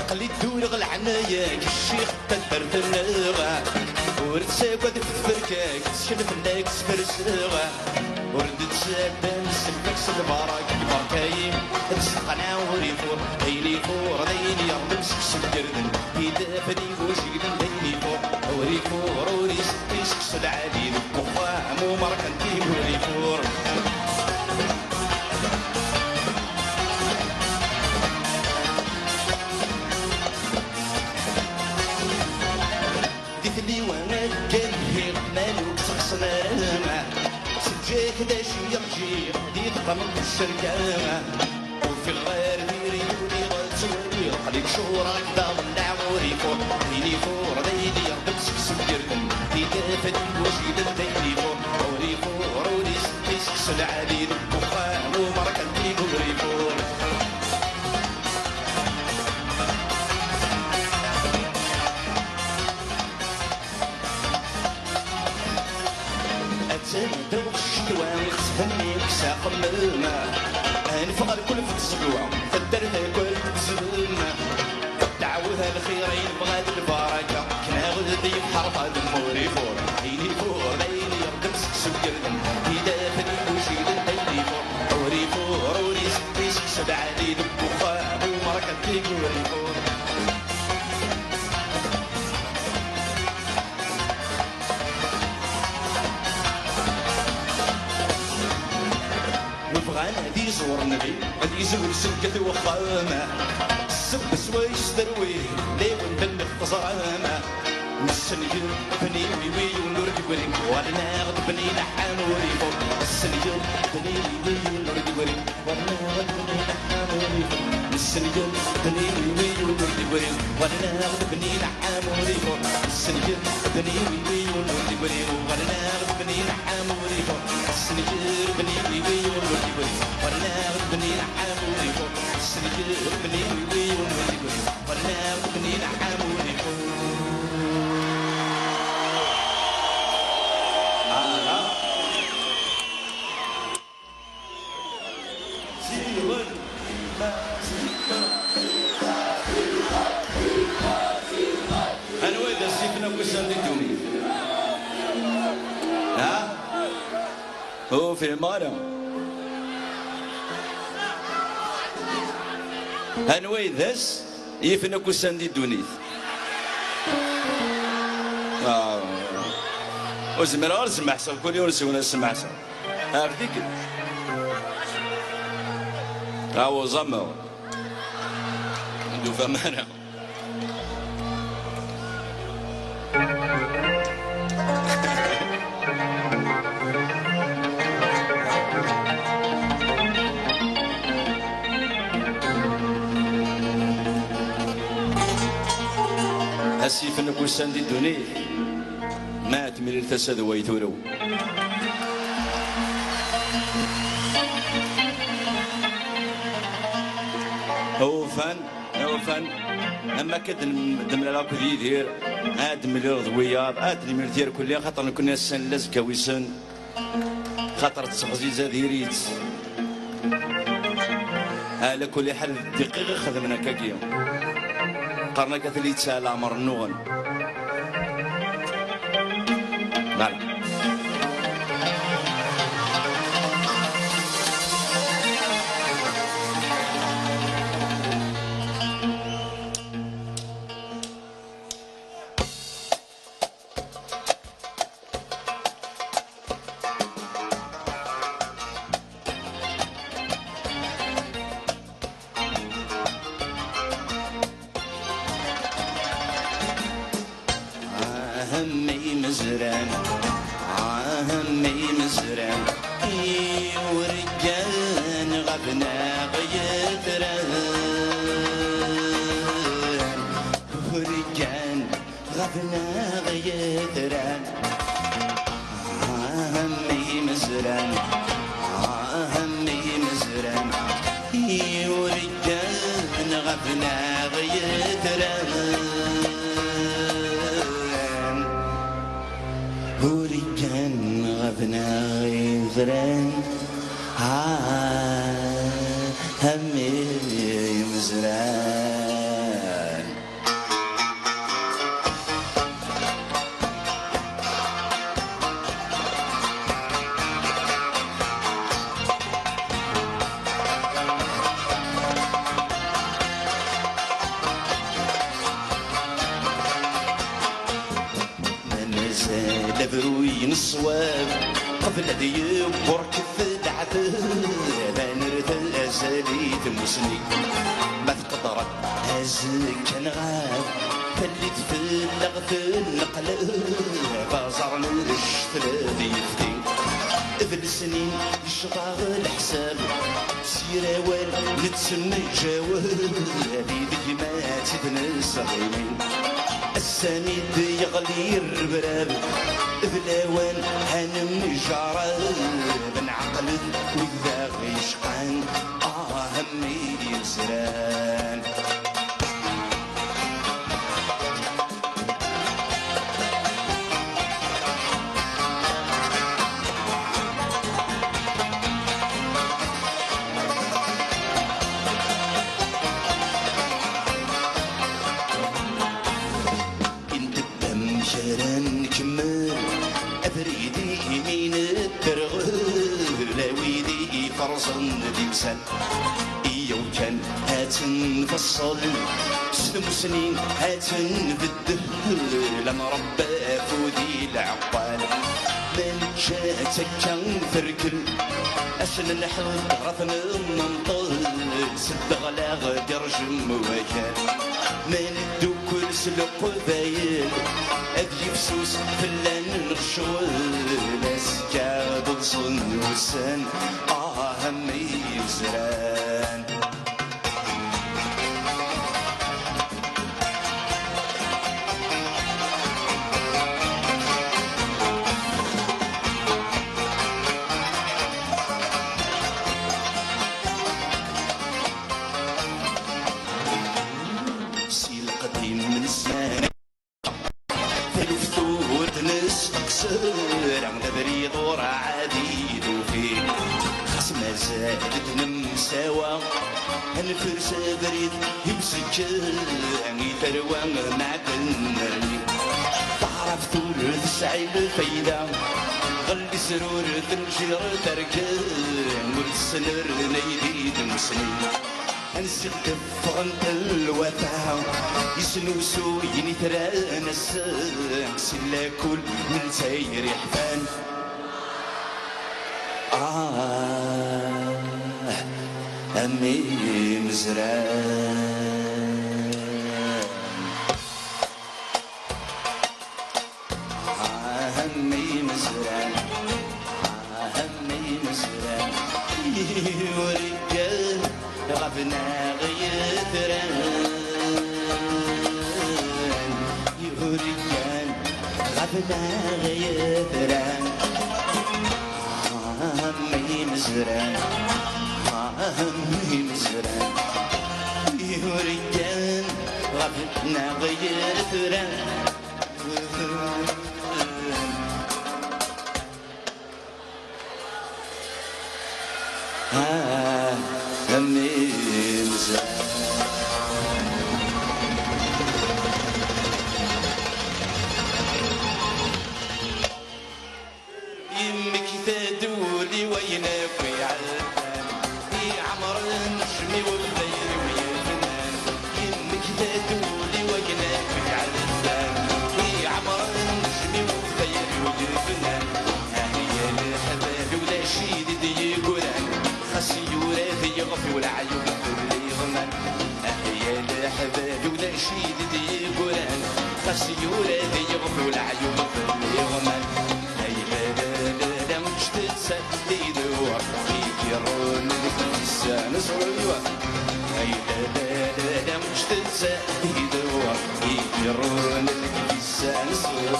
Aql-i ddureɣ leɛnaya-k, ccix n taddart-nneɣ. Ur ttagad tferka-k, tettkel fell-ak sferseɣ. Ur d-ttaddan ssefk s lbaraka, lbarka-yi ad testeqneɛ ur ifuṛ. Ayen ifuṛ d ayen yerḍen seksu n yirden, idaf d igujil d ayen ifuṛ. Ur ifuṛ, ur iseqqi seksu lɛali deg uxxam umerkanti ur ifuṛ. Di tliwa akka lhi D acu yerǧiɣ di teqneḍ n ccerka? Ufiɣ ɣer diri uriɣ ttwaliɣ qlib cewreɣ daɣen leɛmur ifuṛ. Ayen ifuṛ d ayen yeɣdem seksu n yirden. Di tafat n wajiden d ayen ifuṛ. Ur ifuṛ ur iseqqi seksu lɛali deg uxxam umerkanti ur ifuṛ. Attan ddaw ccetwa, tthenni s axemmem. Anef ɣer kul f tẓegwa, taddart akk tezlem. Ddeɛwet a lxir, yebɣa d lbaraka, knaɣ d yebḥer ɣadem ur ifur. Ayen ifur, d ayen yeɣdem seksu n yirden, di daxel igujilen d ayen ifur. Ur ifur, ur iseqqi seksu lɛali deg uxxam, umerkanti ur ifur. Webɣan ad iẓur nnbi, ad yezweǧ seg at wexxam. Sseb swayes terwi, d ayen d-nneɣ teẓram. Nessenger bniwi wi yiwen ur d-gri, walaɣ-d bnin aḥam ur ifuṛ. Nessenger bniwi wi yiwen ur d-gri, walaɣ-d bnin aḥam ur ifuṛ. Nessenger bniwi wi yiwen ur d-gri, walaɣ-d bnin aḥam ur ifuṛ. Nessenger bniwi wi yiwen ur d-gri, walaɣ-d bnin aḥam ur ifuṛ. Nessenger bniwi wi yiwen ur d-gri, walaɣ-d bnin aḥam ur ifuṛ. Nessenger bniwi wi yiwen ur d-gri, walaɣ-d bnin aḥam ur ifuṛ. Ala. Anwa i d asifen akk usan di ddunit? Ha? Ur fhimeɣ ara. Anwa i d as yifen akk usan di ddunit? Ah. Ur zmireɣ ara ad smeḥseɣ, kul yiwen s-iwen ad smeḥseɣ. Ar tikkelt. Ɛawzeɣ. Ur d-tufam ara. Asifen akk usan di ddunit. Ma temlil tasa d way turew. Awufan, awufan. Am akka d-, d-mlaleɣ akked Yidir, ad d-mlileɣ d wiyaḍ, ad d-nemlil tirkelli, xaṭer nekkni ass-a nella azekka wissen, xaṭer d teɣziza diri-tt. Ɛla kulli ḥal d dqiq i xedmen akkagi. Qqaren akka tili yettɛa leɛmer nnuɣen. Voilà. Ah, a mmi imezran, ah, a mmi imezran, iwriggan ɣef-neɣ yetran. Iwriggan ɣef-neɣ yetran. Ah, a mmi imezran, ah, a mmi imezran, iwriggan ɣef-neɣ yetran. Ur iggan ɣef-neɣ yetran. Ah, a mmi imezran. Ma mazal abruy n ṣṣwab, qbel ad yewwerket leɛtab, ad nerr azal i tmusni. Ma tqedreḍ azekka nɣab, tallit fell-aɣ tenneqlab, aẓar n ccetla d yefti. D lesnin yecḍaɣ leḥsab, s yir awal nettemǧawab, di tegmat i d-nesɣimin. Ass-a mi d-yeɣli rrebrab, d lawan ad nemjerrab, nɛeqlet wid aɣ-icqan, ah, a mmi imezran. Intedda amek ara nkemmel abrid imi nedderɣel, a wid i iferẓen d imsal. Iyaw kan ad tt-nfeṣṣel, s tmusni ad tt-nbeddel, a nṛebba afud i lɛeqqal. Ma neǧǧa-tt akka terkel, ass n lḥeḍra ad t-nenṭel, s ddeɣla ɣ-d-irjem wakal. Ma neddukel s leqbayel, ad yifsus fell-aneɣ ccɣel, azekka ad ḍsen wussan, ah, a mmi imezran. Si lqdim n zzman, taluft ur d-nesteqser, d abrid ur ɛad i d-ufin. Xas mazal d-nemsawa, ad nefres abrid i uzekka, i tarwa meɛd ad nerni. Taɛrabt ur tesɛi lfayda, ɣelli sruref n lǧir terken, ur tesnernay di tmusni. Ansi ɣ-d-ffɣent lwata, yesnusuyen itran ass, si lakul n tayri ḥfan. Ah, a mmi imezran. Ah, a mmi imezran. Ah, a mmi imezran. Yurgan ɣef-neɣ yetran. Yurgan ɣef-neɣ yetran. Ah, a mmi imezran. Ah, a mmi imezran. Yurgan ɣef-neɣ yetran. Ah, a mmi imezran. Yemmekta-d ul i wayen akk iɛeddan, iɛemren cmi-w d tayri-w yebnan. Yemmekta-d ul i wayen akk iɛeddan, iɛemren cmi-w d tayri-w yebnan. Ah ya leḥbab ulac i d-yeggran, xas yura-t yiɣef-iw leɛyub fell-i iḍman. Ah ya leḥbab ulac i d-yeggran, xas yura-t yiɣef-iw leɛyub fell-i iḍman. Ay la la la la, ǧǧet-tt ad idewwer, i d-irun deg lisan ẓruywa. Ay la la la la, ǧǧet-tt ad idewwer, i d-irun deg lisan ẓruywa.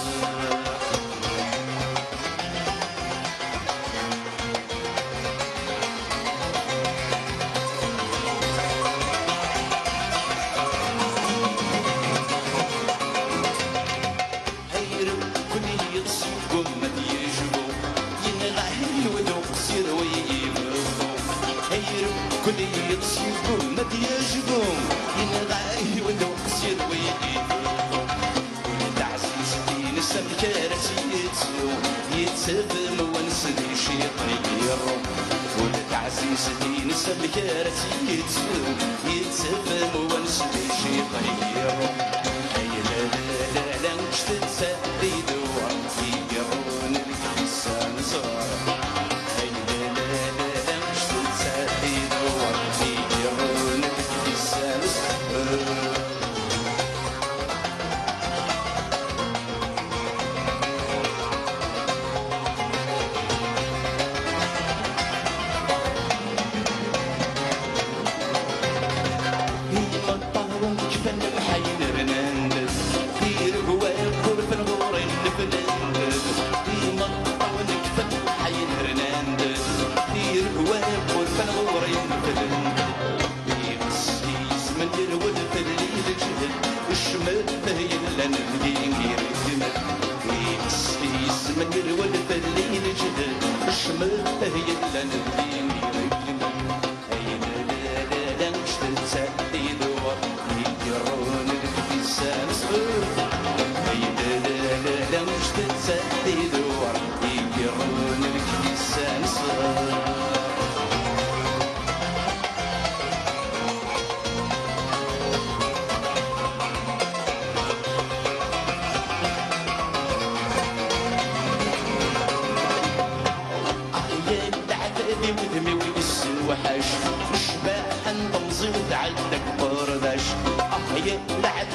Ayr-, kul yiḍes yeggumma ad yejbu, yenɣa-t yiwet uqsir wi yebɣu. Ayr-, kul yiḍes yeggumma ad yejbu, yenɣa-t yiwet uqsir wi yebɣu. Ula d taɛzizt-ines amek ara tt-yettu, yettefhem wansi d iciṭ i iṛu. Ula d taɛzizt-ines amek ara tt-yettu, yettefhem wansi d iciṭ i iṛu. Ay la la la la, ǧǧet-tt ad idewwer, i iṛun deg lisan ẓer. Ay la la la la, ǧǧet-tt ad idewwer, i iṛun deg lisan ẓer.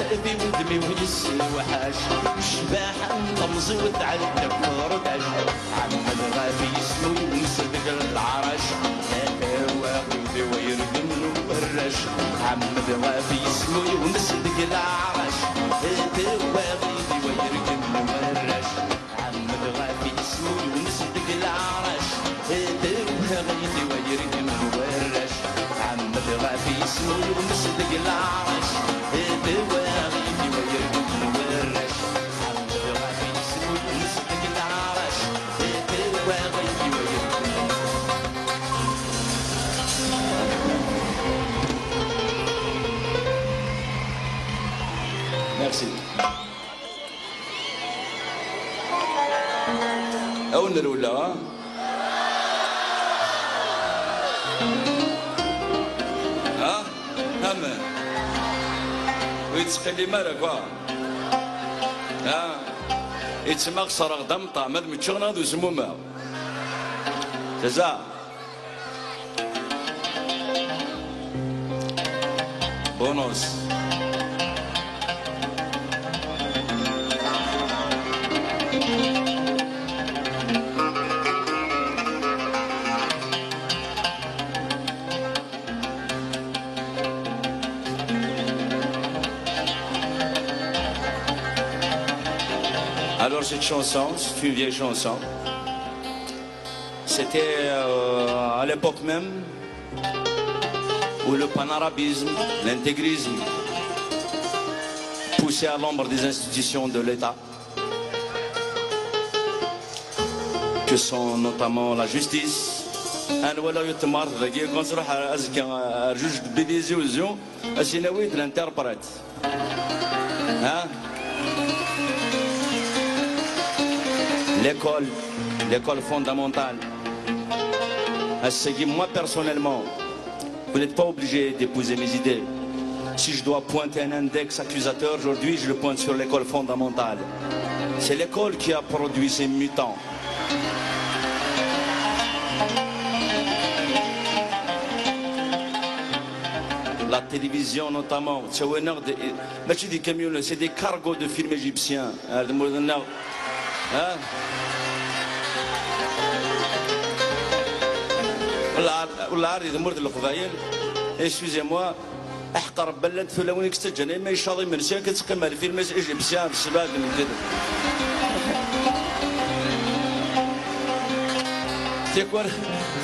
Di wudem-iw yessewḥac, ccbaḥa n temẓi-w tɛedda ɣef rdac. Ɛemmed ɣef yisem-iw yemsed deg leɛrac, tawaɣit-iw ay rgem n warrac. Ɛemmed ɣef yisem-iw yemsed deg leɛrac, tawaɣit-iw ay rgem n warrac. Ɛemmed ɣef yisem-iw yemsed deg leɛrac, tawaɣit-iw ay rgem n warrac. Ɛemmed ɣef yisem-iw yemsed deg leɛrac, tawaɣit-iw ay rgem n warrac. Ɛemmed ɣef yisem-iw yemsed deg leɛrac, tawaɣit-iw ay rgem n warrac. Merci. Awen rewleɣ, ha? Ha? Amen. Ur yettqellim ara, quoi. Ha? Yettmaɣ sreɣ-d ameṭṭam, ad meččeɣ neɣ ad uzmumeɣ. Tezza. Bonus. Alors cette chanson, c'est une vieille chanson. C'était, euh, à l'époque même où le panarabisme, l'intégrisme poussait à l'ombre des institutions de l'État, que sont notamment la justice. Ad nwala yutmar dagi, ad nruḥ azekka ar juge de Béziers, ad s-nawi-d l'interprète. Hein? L'école, l'école fondamentale. Ass-agi, moi personnellement, vous n'êtes pas obligé d'épouser mes idées. Si je dois pointer un index accusateur aujourd'hui, je le pointe sur l'école fondamentale. C'est l'école qui a produit ces mutants. La télévision notamment, ttawin-aɣ-d, mačči d ikamyunen, c'est des cargos de films égyptiens, ar tmurt-nneɣ. Ha? Wala, wala ar di tmurt n Leqbayel, excusez-moi, aḥeqq Rebbi llant tulawin i yettaǧǧan, ma icaḍ imensi, akka teqqim ar lfilm égyptien, d ssebɛa d medden. Tikwal,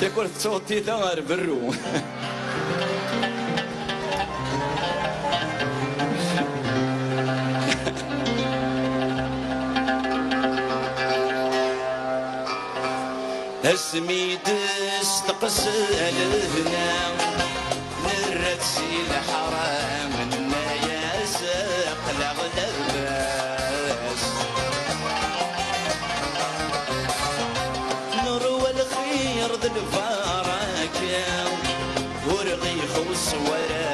tikwal tettuḍ tita ar berru. Asmi d-testeqsa lehna, nerra-tt si leḥram, nenna-yas aql-aɣ labas. Nerwa lxir d lbaraka, ur ɣ-ixuṣṣ wara,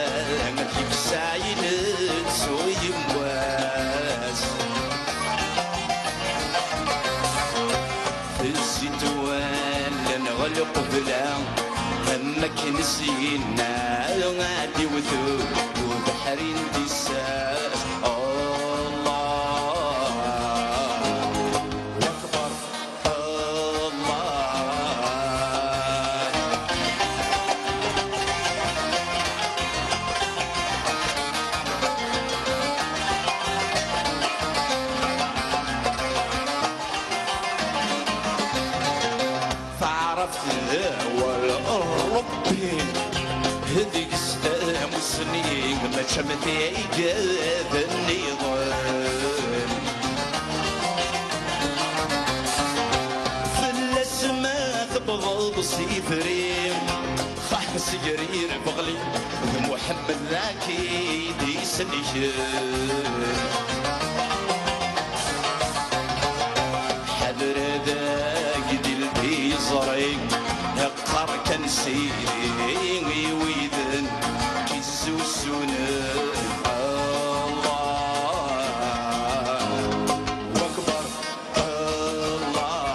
yefsa yiles uyemwas. Tezzi-d wallen ɣer lqebla, am akken s-yenna, ad iwet ubeḥri n tissas. Allahu akbar. Taɛrabt d awal n Ṛebbi, deg-s tamussni, mačči am tigad nniḍen. Fell-as ma tewwḍeḍ s ifri, xaḥ s grir beɣli, d Muḥemmed d ak-id-isellken. Ḥader ad ak-d-ildi iẓri, qqar kan Sidi i widen k-izzusunen. Allahu akbar, Allah.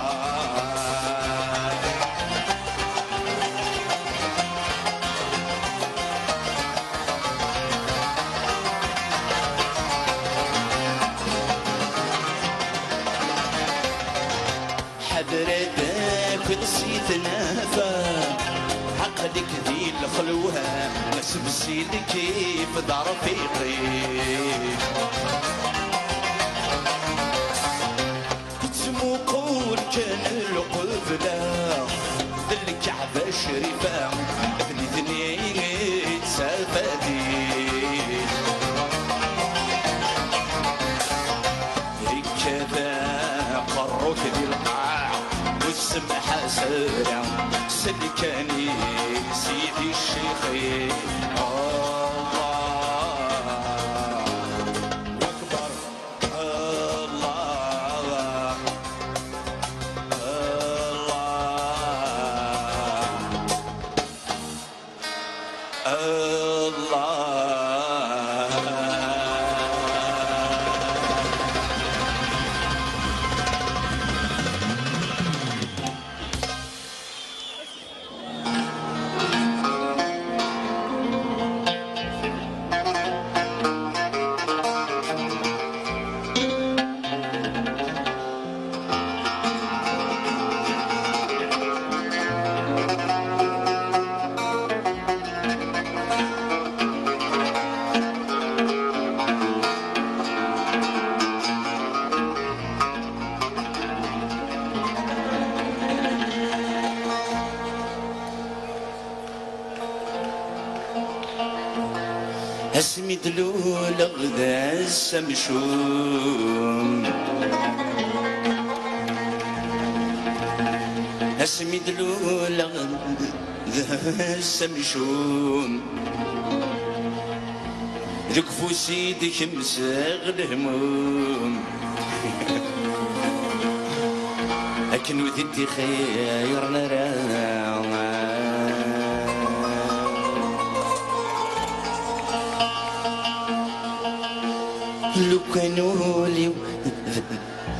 Xelwa, sebsi lkif d rfiqi. Ttmuqul kan lqebla d lkaɛba crifa, d nitni i d tafadit. Yekkat aqerru-k di lqaɛ, ur ssemḥas ara, sel kan i Sidi Ccix. Allahu Akbar, Allah, Allah. Allah. Asmi d-luleɣ d ass amcum. Asmi d-luleɣ d ass amcum. Deg ufus i d-kemseɣ lehmum. Akken ur d-ixir nara. Lukan ul-iw d,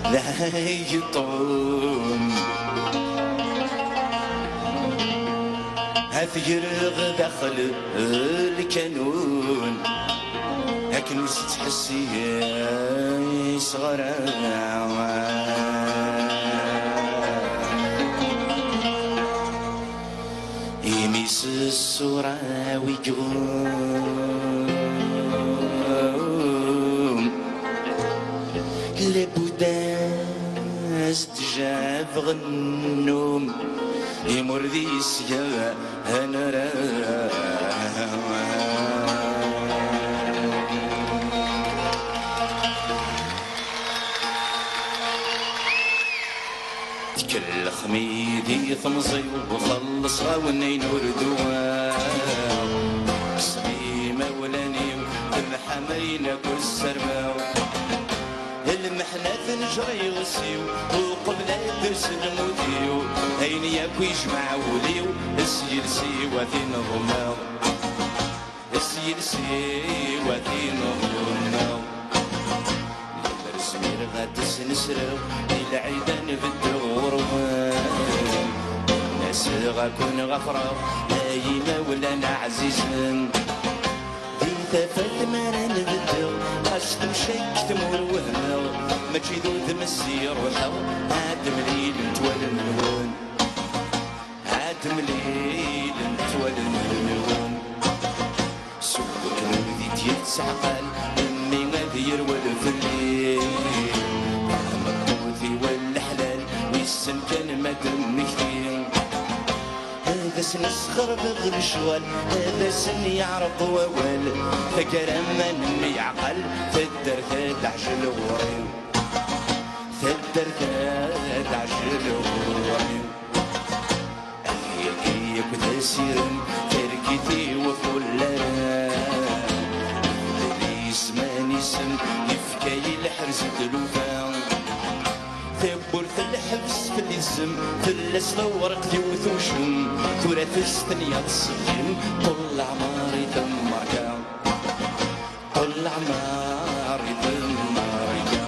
d ayeṭṭum, ad t-greɣ daxel lkanun. Akken ur s-ttḥessiseɣ ara. Imi s ṣṣura-w i iɣum, labud ad s-d-jabeɣ nnum, imi ur d-yesga anara. Tkellxem-iyi di temẓi-w, xellṣeɣ-awen ayen ur d-uɣeɣ. Kkseɣ imawlan-iw, temḥam ayen akk ssarmeɣ. Lmeḥna tenjer iɣes-iw, uqbel ad ters lmut-iw. Ayen yakk ijmeɛ wul-iw, s yiles-iw ad t-in-ḍemmeɣ. S yiles-iw ad t-in-ḍemmeɣ. Lemmer zmireɣ ad d-snesreɣ, di lɛid ad n-beddeɣ ɣur-wen. Ad n-aseɣ ad ken-ɣafreɣ, ay imawlan ɛzizen. Di tafat mi ara n-beddeɣ, ɣas temcakket ma ur wehmeɣ, mačči d udem s i ruḥeɣ, ad d-mlilent wallen-nwen. Ad mlilent wallen-nwen. Seg wakken ur d-yettɛqal mmi ad yerwel fell-i. Tameṭṭut-iw n leḥlal, wissen kan ma d mmekti. Ad as-nesxerbeɣ lecɣal, ad asen-yeɛreq wawal. Taggara ma nemyeɛqal, taddart ad teɛjel ɣur-i. Taddart ad teɛjel ɣur-i. Ayagi yakk d asirem, targit-iw ɣef ullaram. Lli isman isem, yefka-yi lḥerz n tlufa. Tawwurt n lḥebs fell-i tezem, fell-as tawriqt-iw tucem. Tura testenyaḍ seg-m, ṭṭul leɛmer i temmerka. Ṭṭul leɛmer i temmerka.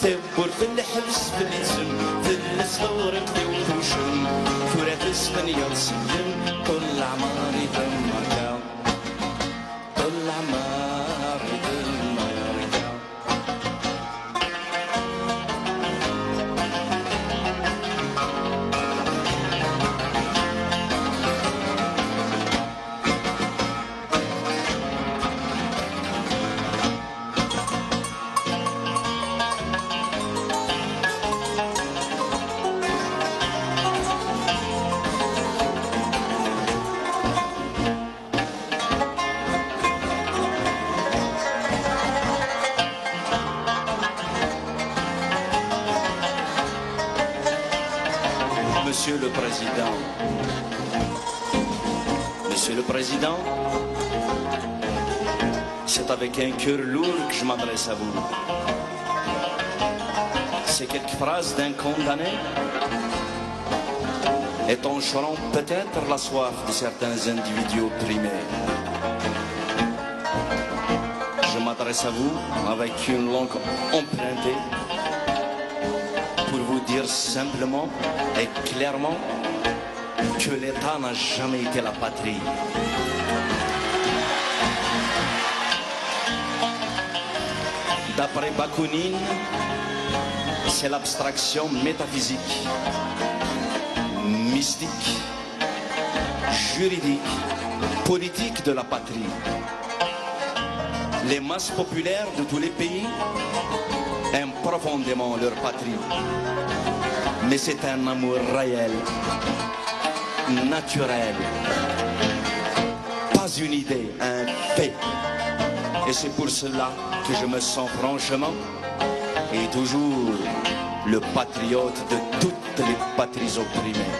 Tawwurt n lḥebs fell-i tezem, fell-as tawriqt-iw tucem. Tura testenyaḍ seg-m, ṭṭul leɛmer i temmerka. Ṭṭul leɛmer i temmerka. Monsieur le Président, Monsieur le Président, c'est avec un cœur lourd que je m'adresse à vous. Ces quelques phrases d'un condamné étancheront peut-être la soif de certains individus opprimés. Je m'adresse à vous avec une langue empruntée pour vous dire simplement et clairement que l'État n'a jamais été la patrie. D'après Bakounine, c'est l'abstraction métaphysique, mystique, juridique, politique de la patrie. Les masses populaires de tous les pays aiment profondément leur patrie. Mais c'est un amour réel, naturel, pas une idée, un fait. Et c'est pour cela que je me sens franchement et toujours le patriote de toutes les patries opprimées.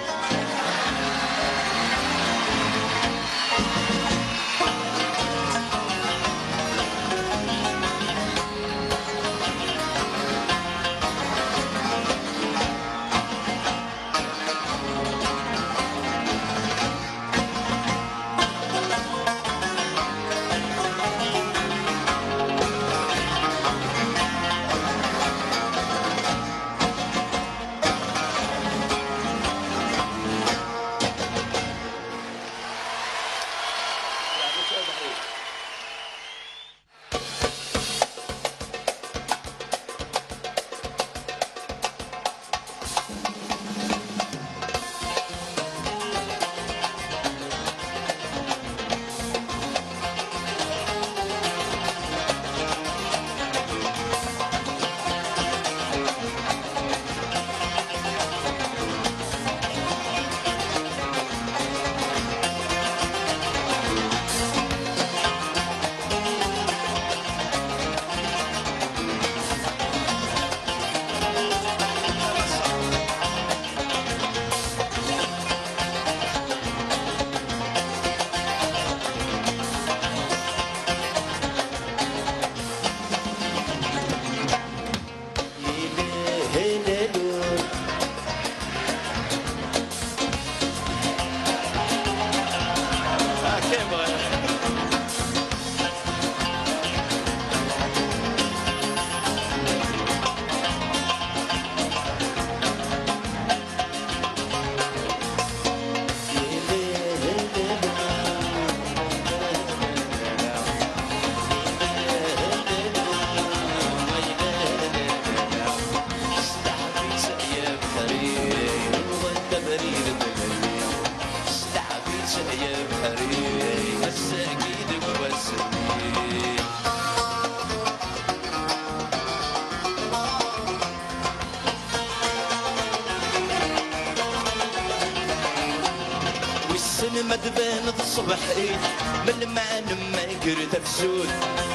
Wissen ma d-baneḍ ṣṣbeḥ-it, melmi nemmager tafsut.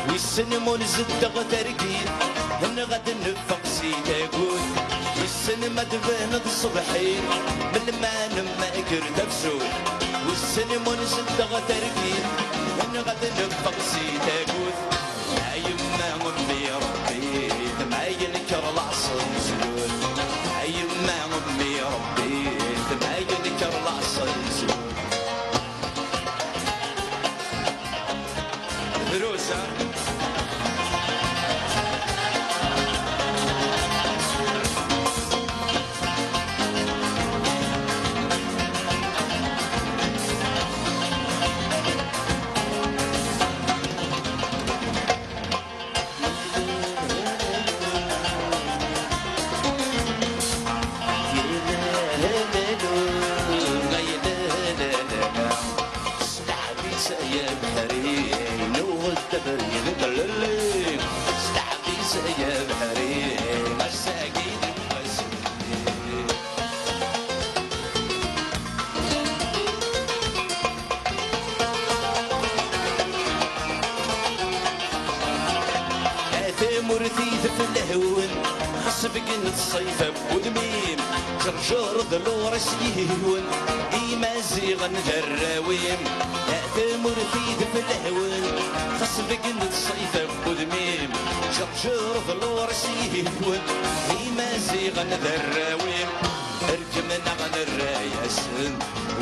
Wissen ma ur zeddeɣ targit, neɣ ad neffeɣ si tagut. Wissen ma d-baneḍ ṣṣbeḥ-it, melmi nemmager tafsut. Wissen ma ur zeddeɣ targit, neɣ ad neffeɣ si tagut. A yemma, a mmi, Rebbi, ma yenker laṣel zlut. A yemma, a mmi, Rebbi, ma yenker laṣel zlut. Drus, ha? Steɛbis ay abeḥri, nuɣ-d abrid n tlelli. Steɛbis ay abeḥri, ass-agi d wass-nni. A tamurt-i d fell-awen, xas beggen ṣṣayf n wudem-im, ǧer Ǧerrd luṛis yiwen, Imaziɣen d arraw-im, tamurt-i d fell-awen, xas beggen ṣṣayf n wudem-im. Ǧerǧer d luṛis yiwen, Imaziɣen d arraw-im, rkem-nneɣ nerra-yasen,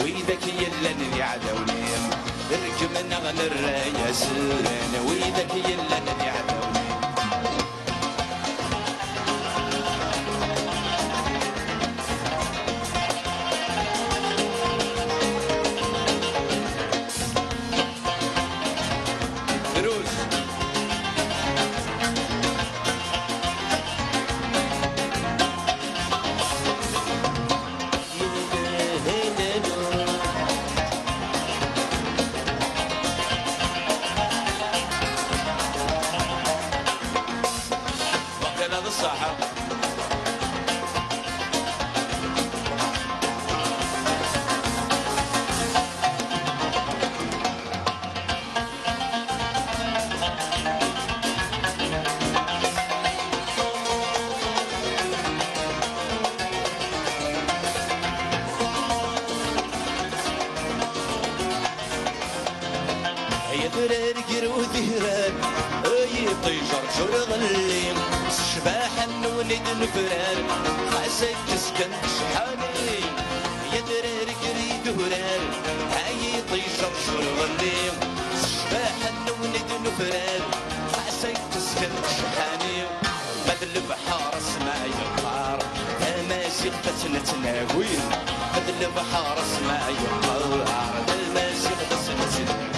widak yellan d iɛdawen-im. Rkem-nneɣ nerra-yasen, widak yellan d iɛdawen-im. Drus. Waqila d ṣṣeḥ. Ay adrar ger udirar, ay iṭij rǧu lɣelli, s ccbaḥa-nwen i d-nefrar, xas akka skan cḥani. Ay adrar ger idurar, ay iṭij rǧu lɣelli, s ccbaḥa-nwen i d-nefrar, xas akka skan cḥani. Ma d lebḥer asma yeqqar, tamaziɣt ad tt-nettnagi. Ma d lebḥer asma yeqqar, tamaziɣt ad tt-nettnagi.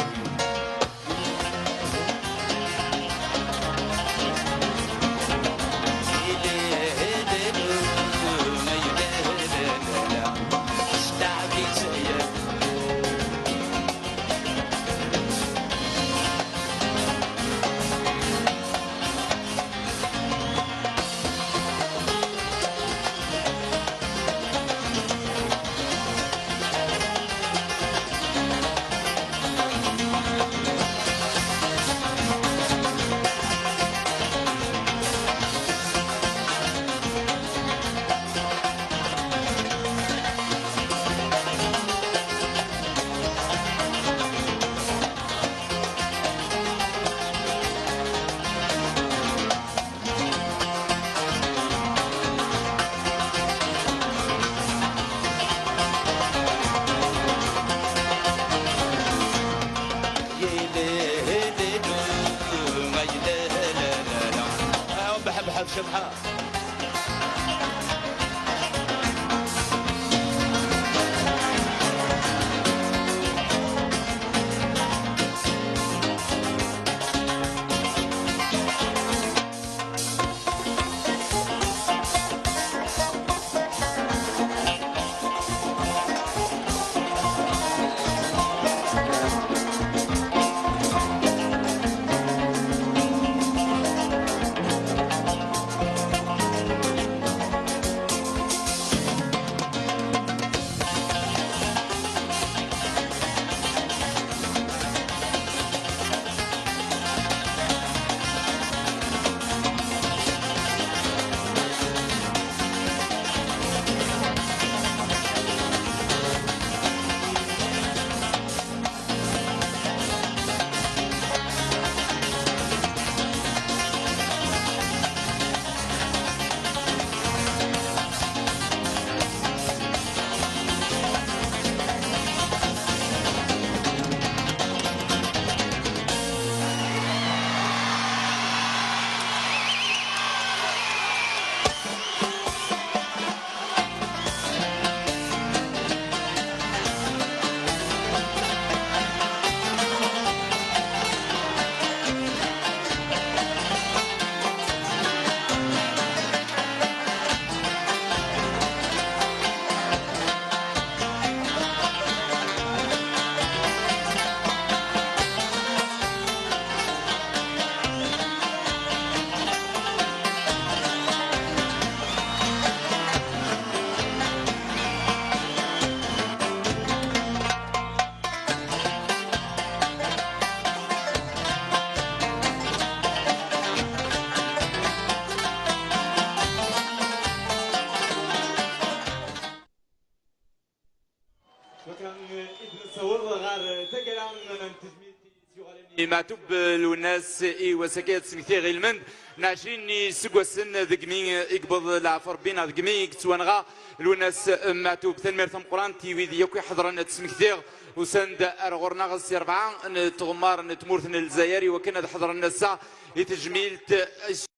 Aw, beḥbeḥ, bcebḥa. Maɛtub Lwennas i wass-agi ad smektiɣ i lmend n ɛecrin n yiseggasen deg mi i yewweḍ leɛfu Rebbi neɣ deg mi i yettwanɣa Lwennas Maɛtub. Tanemmirt tameqqrant i wid yakk iḥeḍren ad smektiɣ, usan-d ar ɣur-neɣ si rebɛa n tɣemmar n tmurt n Lezzayer i wakken ad ḥeḍren ass-a i tejmilt